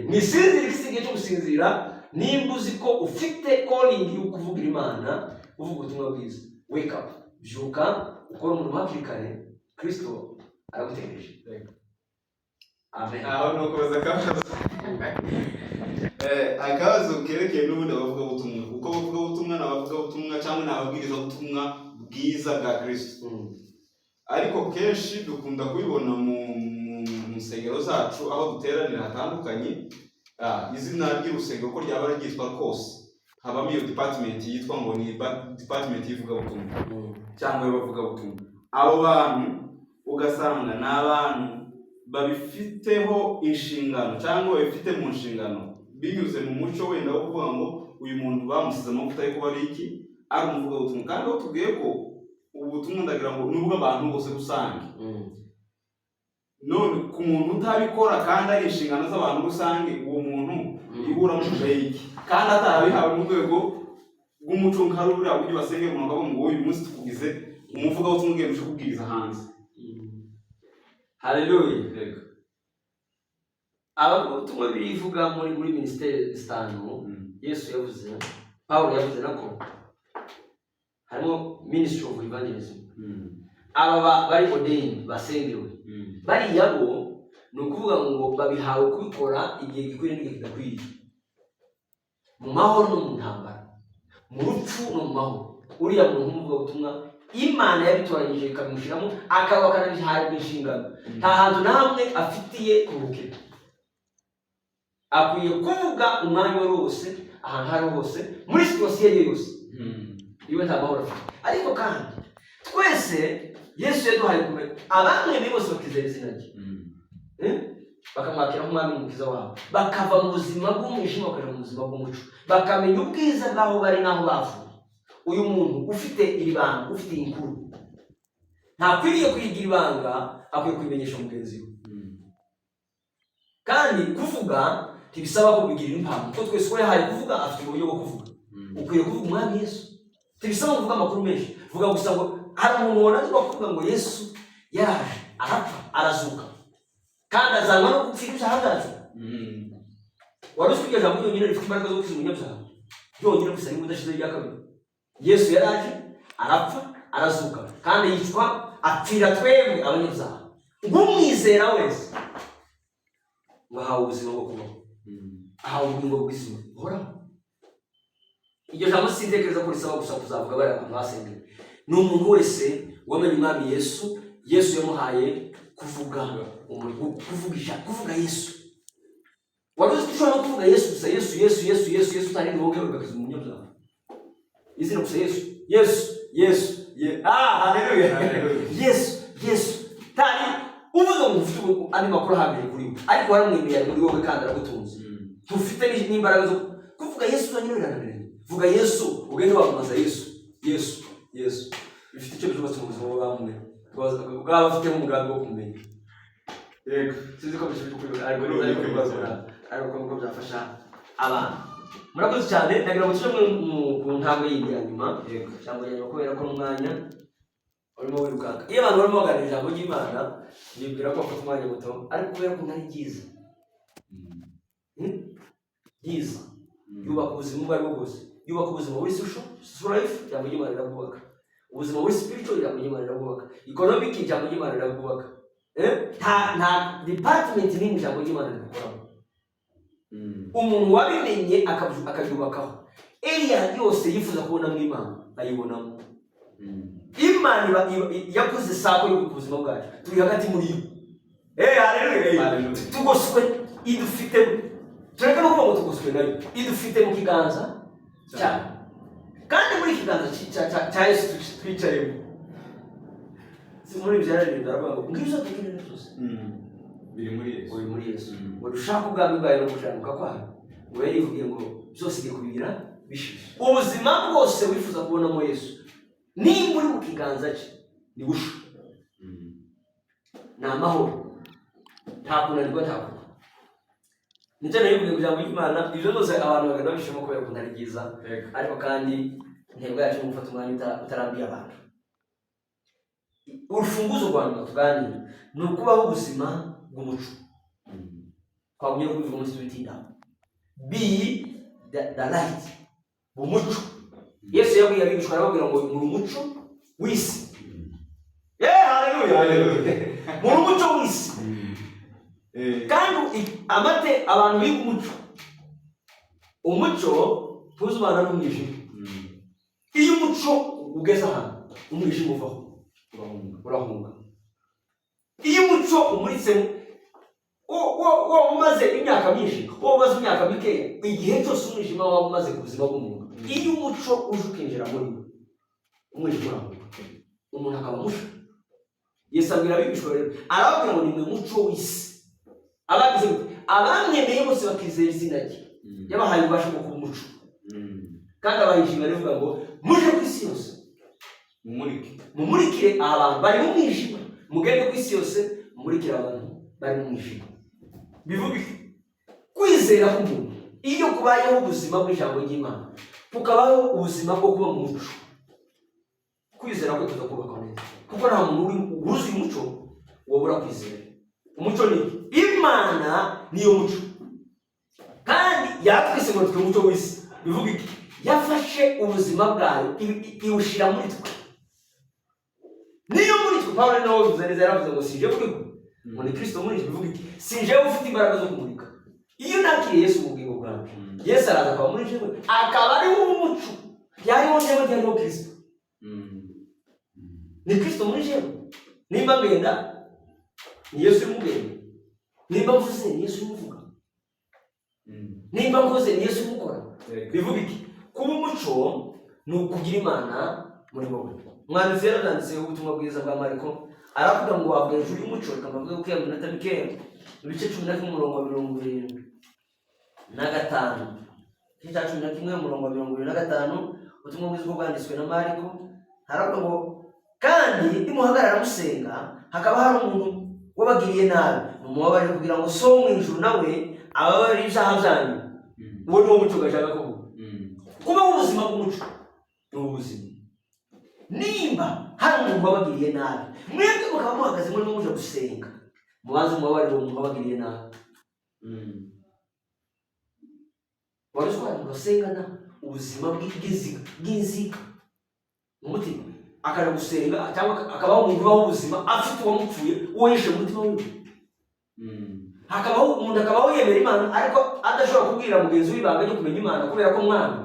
mwisinzire iki si igihe cyo gusinzira. Nimba uzi ko ufite calling yo kuvugira Imana, uvuga ubutumwa bwiza, wake up, byuka ukore umurimo hakiri kare. Kristo aragutegereje. Amen. Aho ni ukubaza akabazo. Akabazo kerekeye n'ubundi abavugabutumwa, kuko abavugabutumwa ni abavugabutumwa cyangwa ni ababwirizabutumwa bwiza bwa Kristo. Ariko kenshi dukunda kubibona mu nsengero zacu, aho duteranira hatandukanye. Izina ry'urusengero uko ryaba ryitwa kose, habamo iyo department yitwa ngo ni department y'ivugabutumwa cyangwa y'abavugabutumwa. Abo bantu ugasanga ni abantu babifiteho inshingano cyangwa babifite mu nshingano, binyuze mu muco wenda wo kuvuga ngo uyu muntu bamusize amavuta yo kuba ari iki, ari umuvugabutumwa. Kandi aho tubwiye ko ubutumwa, ndagira ngo nubwo abantu bose rusange, none ku muntu utabikora kandi ari inshingano z'abantu rusange, uwo muntu ibura mushusho y'iki kandi atarabihawe mu rwego rw'umuco, nka ruriya buryo basengera umuntu akavuga ngo uyu munsi tukugize umuvugabutumwa, ugenda uje kubwiriza hanze? Haleluya. Yego. Abavugabutumwa birivuga muri minisiteri zitanu Yesu yavuze, Pawulo yavuze nako, harimo ministry of evangelism. Aba bari ordained, basengewe, bariya bo ni ukuvuga ngo babihawe kubikora igihe gikwiriye n'igihe kidakwiriye, mu mahoro no mu ntambara, mu rupfu no mu mahoro. Uriya muntu w'umuvugabutumwa Imana yabitoranyije ikabimushyiramo, akaba akanabihabwa inshingano. Nta hantu na hamwe afitiye kuruhukira. Akwiye kuvuga umwanya uwo ari wo wose, ahantu aho ari ho hose, muri situation iyo ari yo yose. Iwe nta mahoro afite. Ariko kandi twese Yesu yaduhaye kumenya abamwemeye bose bakizera izina rye, Eh? Bakamwakira nk'umwami n'umukiza wabo, bakava mu buzima bw'umwijima bakajya mu buzima bw'umuco, bakamenya ubwiza bw'aho bari n'aho bavuye. Uyu muntu ufite iri banga, ufite iyi nkuru, ntakwiriye kuyigira ibanga, akwiye kubimenyesha mugenzi we. Kandi kuvuga ntibisaba ko bigirira impamvu, kuko twese uko yahaye kuvuga afite uburyo bwo kuvuga. Ukwiye kuvuga umwami Yesu, ntibisaba kuvuga amakuru menshi. Vuga gusa ngo hari umuntu wananirwa kuvuga ngo Yesu yaraje, arapfa, arazuka, kandi azanwa no gupfira ibyaha byacu. Wari uzi ko iryo jambo ryonyine rifite imbaraga zo gukiza umunyabyaha, ryonyine gusa, niba udashizeho irya kabiri? Yesu yaraje, arapfa, arazuka, kandi yicwa apfira twebwe abanyabyaha, ng'umwizera wese ngo ahawe ubuzima bwo kubaho, ahawe ubugingo bw'izima buhoraho. Iryo jambo sintekereza ko risaba gusa kuzavuga bariya bantu basengeye. Ni umuntu wese wamenye umwami Yesu. Yesu yamuhaye kuvuga kuvugisha, kuvuga Yesu. Wari uzi ko ushobora no kuvuga Yesu gusa, Yesu, Yesu, Yesu, Yesu, Yesu, utari wowe, ugakiza umunyabyaha? Izina gusa, Yesu, Yesu, Yesu, ah, haleluya. Haleluya. Yesu, Yesu, tari uvuze ngo ufite andi makuru ahambiriye kuri we, ariko waramwemeye, ari muri wowe kandi aragutunze. Tufite n'imbaraga zo kuvuga Yesu zonyine, birananiranye. Vuga Yesu, ugende wamamaza Yesu, Yesu, Yesu. Bifite icyo byubatse mu buzima bwa bamwe bwaba bafitemo umugambi wo kumenya. Yego. Sinzi ko bishobora kuri, ariko Urumva ariko ko bakora, ariko ko byafasha abantu. Murakoze cyane. Ndagira ngo tuje ku ntambwe yindi ya nyuma. Yego. Ijambo rya nyuma, kubera ko n'umwanya urimo wirukanka. Iyo abantu barimo baganira ijambo ry'Imana, nibwira ko bafata umwanya muto, ariko kubera ko ari ryiza, Ryiza yubaka ubuzima ubwo aribwo bwose, yubaka ubuzima buri social life, ijambo ry'Imana rirabwubaka. Ubuzima buri spiritual, ijambo ry'Imana rirabwubaka. Economic, ijambo ry'Imana rirabwubaka. Nta department n'imwe ijambo ry'Imana ridakoramo. Umuntu wabimenye akabyubakaho, area yose yifuza kubonamo Imana ayibonamo. Imana yakoze sako yo ku buzima bwacu, turi hagati muri yo. Haleluya. Haleluya. Tugoswe, idufite, tureke no kuvuga ngo tugoswe nayo, idufite mu kiganza cyayo. Kandi muri kiganza cya Yesu twicayemo, si muri ibyo yararirimba aravuga ngo ngibyo dukenera byose Biri muri Yesu. Uri muri Yesu. Mm. Ngo dushake ubwami bwayo no gukiranuka kwayo, ngo yarivugiye ngo byose igiye kubigira bishishe. Ubuzima bwose wifuza kubonamo Yesu, nimba uri mu kiganza cye, ni busha. Amahoro, nta kunanirwa, nta kuba. Nicyo nabivuge kugira ngo Imana ibyo byose abantu bagenda babishimo kubera ukuntu ari byiza. Ariko kandi intego yacu ni ugufata umwanya utarambiye abantu. Urufunguzo rwa nyuma tuganira ni ukubaho ubuzima bw'umuco. Twagumye no kubivuga muri tubitindaho. Be the light, umuco. Yesu yabwiye abigishwa, arababwira ngo muri umuco w'isi. Haleluya! Haleluya. Muri umuco w'isi. Kandi amate abantu biga umuco, umuco ntuzubana n'umwijima. Iyo umuco ugeze ahantu, umwijima uvaho. Urahunga. Urahunga. Iyo umuco umuritse, wo umaze imyaka myinshi, wo umaze imyaka mikeya, igihe cyose umwijima waba umaze ku buzima bw'umuntu, iyo umuco uje ukinjira muri we, umwijima urahunga, umuntu akaba musha. Yesu abwira abigishwa rero, arababwira ngo ni mwe muco w'isi. Abagize gute? Abamwemeye bose bakizera izina rye, yabahaye ububasha bwo kuba umuco. Kandi abaha inshingano ivuga ngo muje ku isi yose, mumurike, mumurikire abantu bari mu mwijima. Mugende ku isi yose, mumurikire abantu bari mu mwijima. Bivuga iki? Kwizera k'umuntu iyo kubayeho ubuzima bw'ijambo ry'Imana, kukabaho ubuzima bwo kuba mu muco, kwizera ko tuza kubakwa neza, kuko nta muntu uri wuzuye umuco wabura kwizera. Umuco ni iki? Imana niyo muco, kandi yaratwise ngo twe umuco w'isi. Bivuga iki? Yafashe ubuzima bwayo iwushyira muri twe. Niyo muri twe, Pawulo nawe wabivuze neza, yaravuze ngo sinje buriho, ngo ni Kristo muri twe. Bivuga iki? Sinje ufite imbaraga zo kumurika. Iyo nakiriye Yesu mu bugingo bwanjye, Yesu araza akaba muri jewe, akaba ari wo umuco. Yariho njyewe, ntiyariho Kristo, ni Kristo muri jewe. Nimba ngenda, ni Yesu urimo ugenda. Nimba mvuze, ni Yesu urimo uvuga. Nimba nkoze, ni Yesu urimo ukora. Bivuga iki? Kuba umuco ni ukugira Imana muri wowe. Umwanditsi yarabyanditse ubutumwa bwiza bwa Mariko, aravuga ngo wabwa hejuru y'umuco. Reka mbavuge ko iyo minota mikeya, ibice 11 umurongo wa 75, igice cya 11 umurongo wa 75, ubutumwa bwiza bwo bwanditswe na Mariko, haravuga ngo kandi nimuhagarara musenga, hakaba hari umuntu wabagiriye nabi, mumubabarire, kugira ngo So wo mu ijuru nawe ababarire ibyaha byanyu. Uwo ni wo muco gashaka kuvuga. Kubaho ubuzima bw'umuco ni ubuzima. Nimba hari umuntu wabagiriye nabi, mwebwe mukaba muhagaze murimo muje gusenga, mubanze mubabarire uwo muntu wabagiriye nabi. Wari uzi ko abantu basengana ubuzima bw'inzika mu mutima, akaja gusenga, cyangwa akabaho umuntu ubaho ubuzima afite uwamupfuye, uwo yishe mu mutima wiwe? Hakabaho umuntu akabaho yemera Imana, ariko adashobora kubwira mugenzi we ibanga ryo kumenya Imana kubera ko mwana.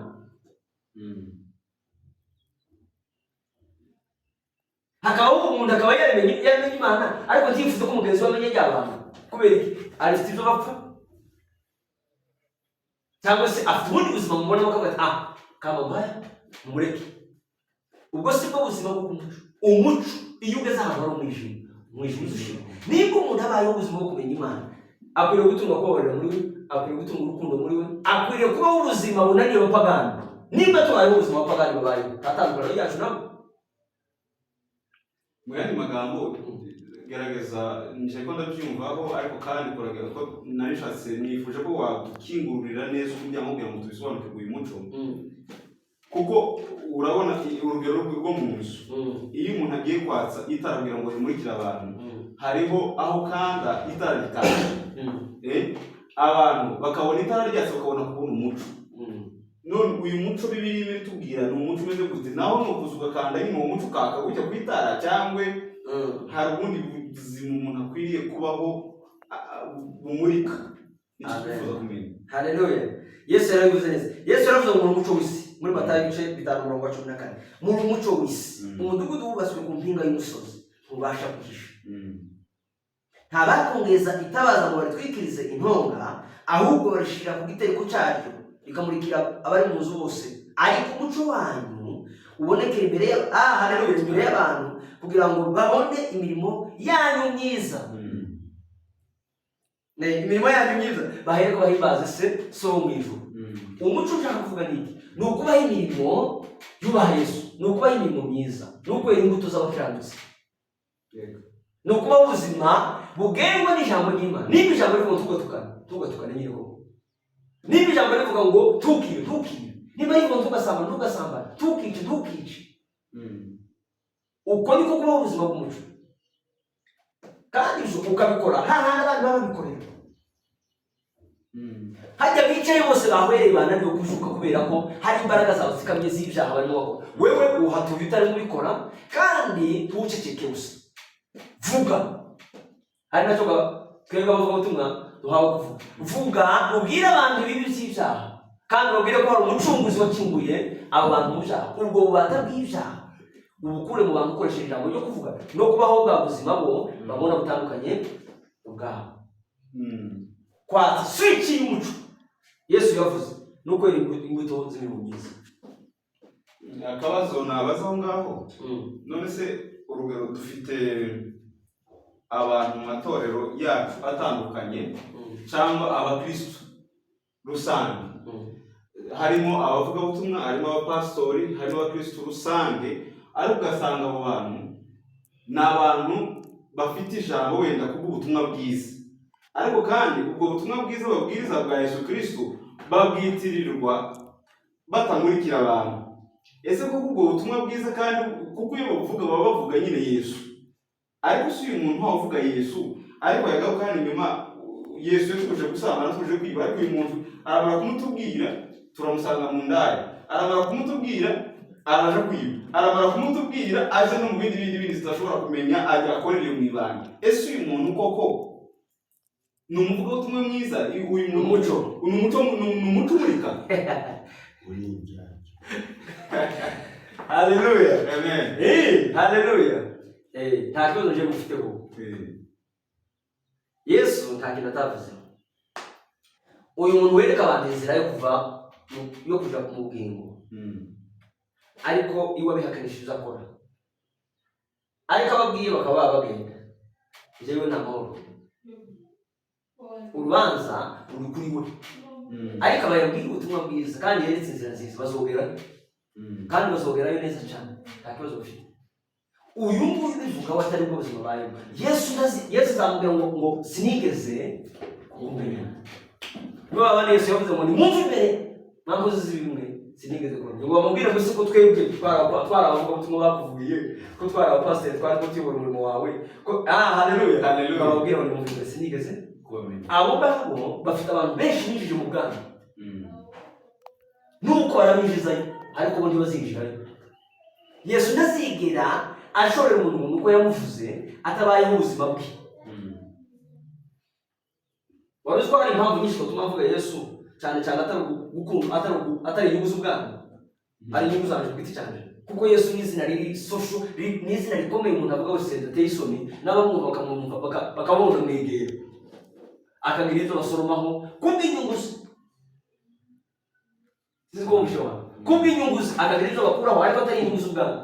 Hakabaho umuntu akaba yaramenye Imana, ariko ntiyifuze ko mugenzi we amenya rya banga. Kubera iki? Arifite ibyo bapfa, cyangwa se afite ubundi buzima mubona, bakavuga ati ah, kama mbaya, mumureke. Ubwo si bwo buzima bw'umuco. Umuco iyo ugeze ahantu hari umwijima, umwijima uza ushira. Nimba umuntu abayeho ubuzima bwo kumenya Imana, akwiriye gutunga kubabarira muri we, akwiriye gutunga urukundo muri we, akwiriye kubaho ubuzima bunaniye abapagani. Nimba tubayeho ubuzima abapagani babayeho, nta tandukaniro ryacu nabo. Mu yandi magambo, gerageza, nje ko ndabyumvaho, ariko kandi kuragera ko narishatse, nifuje ko wadukingurira neza umuryango kugira ngo tubisobanukirwe uyu muco, kuko urabona urugero rwo mu nzu, iyo umuntu agiye kwatsa itara kugira ngo rimurikire abantu, hariho aho kanda itara rikaka, abantu bakabona itara ryatse, bakabona kubona umuco. None uyu muco Bibiliya itubwira ni umuco umeze gute? Naho ni ukuza ugakanda nyine uwo muco ukaka gutya ku itara, cyangwa hari ubundi buzima umuntu akwiriye kubaho bumurika? Nicyo Amen. twifuza kumenya. Haleluya! Yesu yarabivuze neza. Yesu yaravuze ngo muri umuco w'isi, muri Matayo ibice 5 umurongo wa 14, muri umuco w'isi. Umudugudu wubatswe ku mpinga y'umusozi ntubasha guhisha. Nta bakongeza itabaza ngo baritwikirize intonga, ahubwo barishira ku gitereko cyaryo, rikamurikira abari mu nzu bose. Ariko umuco wanyu ubonekera imbere ya haleluya, imbere y'abantu, kugira ngo babone imirimo yanyu myiza. Imirimo yanyu myiza, bahereko bahimbaze se So wo mu ijuru. Umuco ushaka kuvuga ni iki? Ni ukubaho imirimo yubaha Yesu, ni ukubaho imirimo myiza, ni ukwera imbuto z'abakiranutsi. Yego. Ni ukubaho ubuzima bugengwa n'ijambo ry'Imana. Niba ijambo rivuga ngo tugatukane, tugatukane nyine koko. Niba ijambo rivuga ngo tukibe, tukibe. Niba rivuga ngo tugasambana, tugasambana. Tukice, tukice. Uko niko kubaho ubuzima bw'umuco, kandi ibyo ukabikora hahandi abandi baba babikorera. Hajya bicaye bose bahwereye, bananiwe kujuka kubera ko hari imbaraga zawe zikamye z'ibyaha barimo bakora. Wewe uhatuye utarimo ubikora, kandi ntuceceke gusa, vuga. Hari nacyo twebwe abavugabutumwa duhawe kuvuga. Vuga, ubwire abantu ibibi by'ibyaha, kandi ubabwire ko hari umucunguzi wacunguye abo bantu mu byaha. Ubwo bubata bw'ibyaha ubukure mu bantu ukoresheje ijambo ryo kuvuga no kubaho bwa buzima bo babona butandukanye ubwabo. Kwatsa switch y'umuco Yesu yavuze ni ukwera imbuto z'imirimo myiza. Akabazo nabaza aho ngaho, none se urugero dufite abantu mu matorero yacu atandukanye cyangwa abakristu rusange, harimo abavugabutumwa, harimo abapasitori, harimo abakristu rusange, ariko ugasanga abo bantu ni abantu bafite ijambo wenda kubw'ubutumwa bwiza, ariko kandi ubwo butumwa bwiza babwiriza bwa Yesu Kristo babwitirirwa batamurikira abantu. Ese koko ubwo butumwa bwiza, kandi kuko iyo babuvuga baba bavuga nyine Yesu, ariko si uyu muntu wavuga Yesu, ariko yagaruka hano inyuma, Yesu yatubujije gusambana, tuje kwiba, ariko uyu muntu aramara kumutubwira turamusanga mu ndaya, aramara kumutubwira araje kwiba, aramara kumutubwira aje no mu bindi zidashobora kumenya, ajya akorera mu ibanga. Ese uyu muntu koko ni umuvugabutumwa mwiza? Uyu muntu Umuco. Ni umuco, ni umuco umurika. Uri indyarya. Haleluya! Amen. Haleluya! Nta kibazo nje mufiteho. Yesu nta kintu atavuze. Uyu muntu wereka abantu inzira yo kuva yo kuja mu bugingo, ariko iwe abihakanishije ibyo akora, ariko ababwiye bakaba bagenda, jewe nta mahoro, urubanza ruri kuri we. Ariko aba yabwiye ubutumwa bwiza kandi yeretse inzira nziza, bazogerayo, kandi bazogerayo neza cyane, nta kibazo bafite. Uyu nguyu ubivuga we atari bwo buzima abayemo, Yesu ndazi Yesu azamubwira ngo sinigeze kukumenya. Niba abandi Yesu yavuze ngo nimwumve imbere mwakoze z'ibimwe, sinigeze kumenya, ngo bamubwire ngo ese ko twebwe twari abavugabutumwa bakuvugiye, ko twari abapasiteri twari ko tuyobora umurimo wawe, ko haleluya! Haleluya. Bababwira ngo nimwumve imbere, sinigeze Kubamenya. Abo ngabo bafite abantu benshi binjije mu bwami, nuko barabinjizayo, ariko bo ntibazinjirayo. Yesu ntazigera ashorera umuntu ngo nuko yamuvuze atabayeho ubuzima bwe. Wari uzi ko hari impamvu nyinshi zatuma mvuga Yesu, cyane cyane atari gukunda, atari inyungu z'ubwami, ari inyungu zanjye ku giti cyanjye, kuko Yesu ni izina riri social, ni izina rikomeye. Umuntu avuga wese ridateye isoni, n'abamwumva bakamwumva, bakabona mwegera, akagira ibyo basoromaho kubw'inyungu ze. Sinzi ko mushobora kubw'inyungu ze akagira ibyo bakuraho, ariko atari inyungu z'ubwami.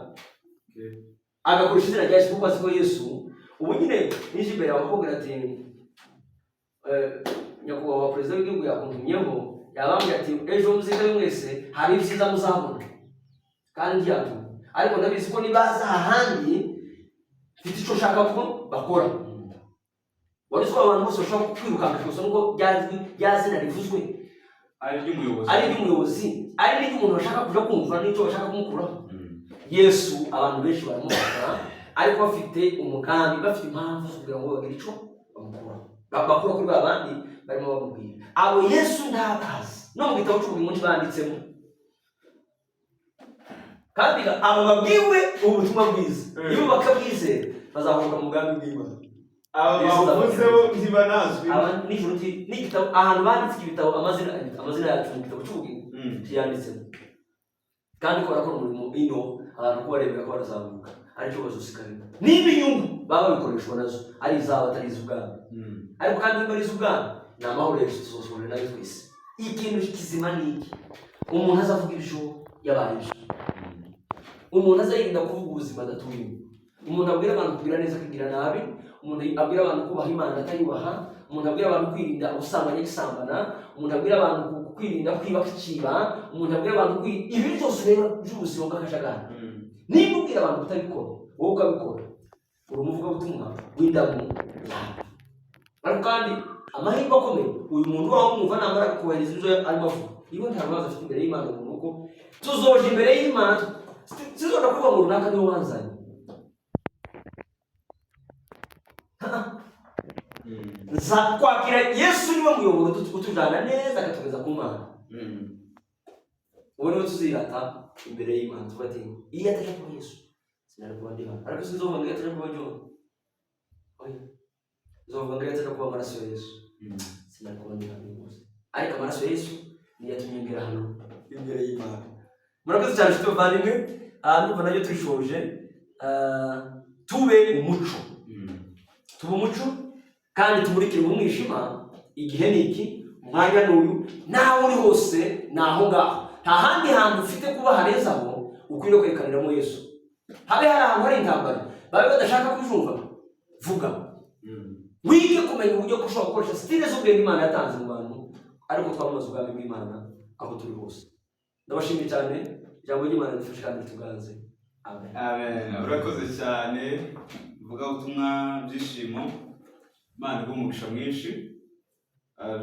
Agakoresha izina rya Yesu kuko azi ko Yesu ubu nyine nije imbere yawe akakubwira ati nyakubahwa perezida w'igihugu yakuntumyeho, yabambwiye ati ejo muzitabe mwese, hari ibyiza muzabona, kandi ntiyatuma, ariko ndabizi ko nibaza ahandi mfite icyo nshaka ko bakora. Wari uzi ko abantu bose bashobora kwirukanka gusa nuko rya zina rivuzwe, ari iry'umuyobozi, ari iry'umuyobozi, ari n'iry'umuntu bashaka kuja kumva n'icyo bashaka kumukuraho? Yesu abantu benshi baramufata, ariko bafite umugambi, bafite impamvu zo kugira ngo bagire icyo bamukuraho, bakura kuri ba bandi barimo bamubwira. Abo Yesu ntabazi, no mu gitabo cy'ubugingo ntibanditsemo. Kandi abo babwiwe ubutumwa bwiza, nibo bakabwizera, bazahuka mu bwami bw'Imana. Aba Yesu bavuzeho ntibanazwi. Aba nijoro n'igitabo, ahantu banditse ibitabo, amazina yacu mu gitabo cy'ubugingo tuyanditsemo. Kandi ko barakora umurimo ino, abantu ko barebera ko barazamuka, aricyo bazosigara niba inyungu baba babikoreshwa nazo ari izabo atari iz'ubwami. Ariko kandi niba ari iz'ubwami, ni amahoro. Yesu tuzosohora nayo twese. Ikintu kizima ni iki? Umuntu azavuga ibyo yabaye ibyo, umuntu azayirinda kuvuga ubuzima adatuyemo, umuntu abwira abantu kugira neza akigira nabi, umuntu abwira abantu kubaha Imana atayubaha, umuntu abwira abantu kwirinda ubusambanyi agisambana, umuntu abwira abantu kwirinda kwiba akikiba, umuntu abwira abantu ibi byose rero by'ubuzima bw'akajagari. Niba ubwira abantu kutabikora, wowe ukabikora. Uri umuvugabutumwa w'indamu yawe. Ariko kandi amahirwe akomeye, uyu muntu waho mwumva namara kubahiriza ibyo arimo avuga, iwe nta rubanza afite imbere y'Imana. Umuntu uko tuzoja imbere y'Imana, tuzoja kuvuga ngo runaka niwe wanzanye. Nza kwakira Yesu, niwe muyoboro utujana neza akatugeza ku Mana. Ubu niwe tuzirata imbere y'Imana, tuvuga ati: "Iyo ataja kuba Yesu sinari kuba ndi hano." Ariko sinzovuga ngo iyo ataja kuba John, oya, nzovuga ngo iyo ataja kuba amaraso ya Yesu sinari kuba ndi hano uyu munsi. Ariko amaraso ya Yesu niyo yatumye ngera hano imbere y'Imana. Murakoze cyane, inshuti bavandimwe. Ndumva naryo turishoje. Tube umuco, tube umuco kandi tumurikire mu mwijima. Igihe ni iki, umwanya ni uyu, naho uri hose ni aho ngaho, nta handi hantu ufite kuba harenze aho ukwiriye kwerekaniramo Yesu. Habe hari ahantu hari intambara, babe badashaka kujumva, vuga. Wige kumenya uburyo ko ushobora gukoresha style z'ubwenge Imana yatanze mu bantu, ariko twamamaza ubwami bw'Imana aho turi hose. Ndabashimiye cyane. Ijambo ry'Imana ridufashe kandi rituganze. Amen. Amen. Urakoze cyane, vugabutumwa Byishimo. Imana iguhe umugisha mwinshi.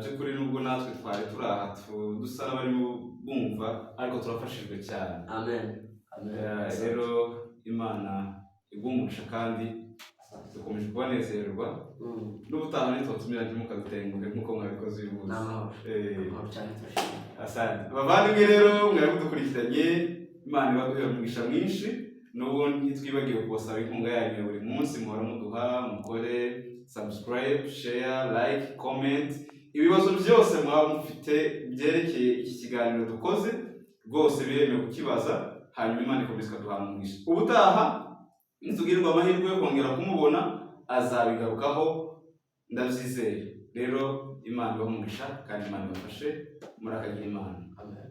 By'ukuri nubwo natwe twari turi aha dusa n'abarimo bumva, ariko turafashijwe cyane. Amen, amen. Rero Imana iguhe umugisha kandi dukomeje kubanezererwa. N'ubutaha nitwatumira ntimukadutenguhe nk'uko mwabikoze uyu munsi. Ni amahoro. Amahoro cyane, turashimye. Asante bavandimwe. Rero mwari mudukurikiranye, Imana ibaduhe umugisha mwinshi. N'ubundi ntitwibagiwe kubasaba inkunga yanyu ya buri munsi muhora muduha. Mukore subscribe, share, like, comment. Ibibazo byose mwaba mufite byerekeye iki kiganiro dukoze, rwose biremewe kukibaza. Hanyuma Imana ikomeza ikaduha umugisha. Ubutaha nitugirwa amahirwe yo kongera kumubona, azabigarukaho, ndabyizeye. Rero Imana ibahe umugisha kandi Imana ibafashe. Murakagira Imana. Amen.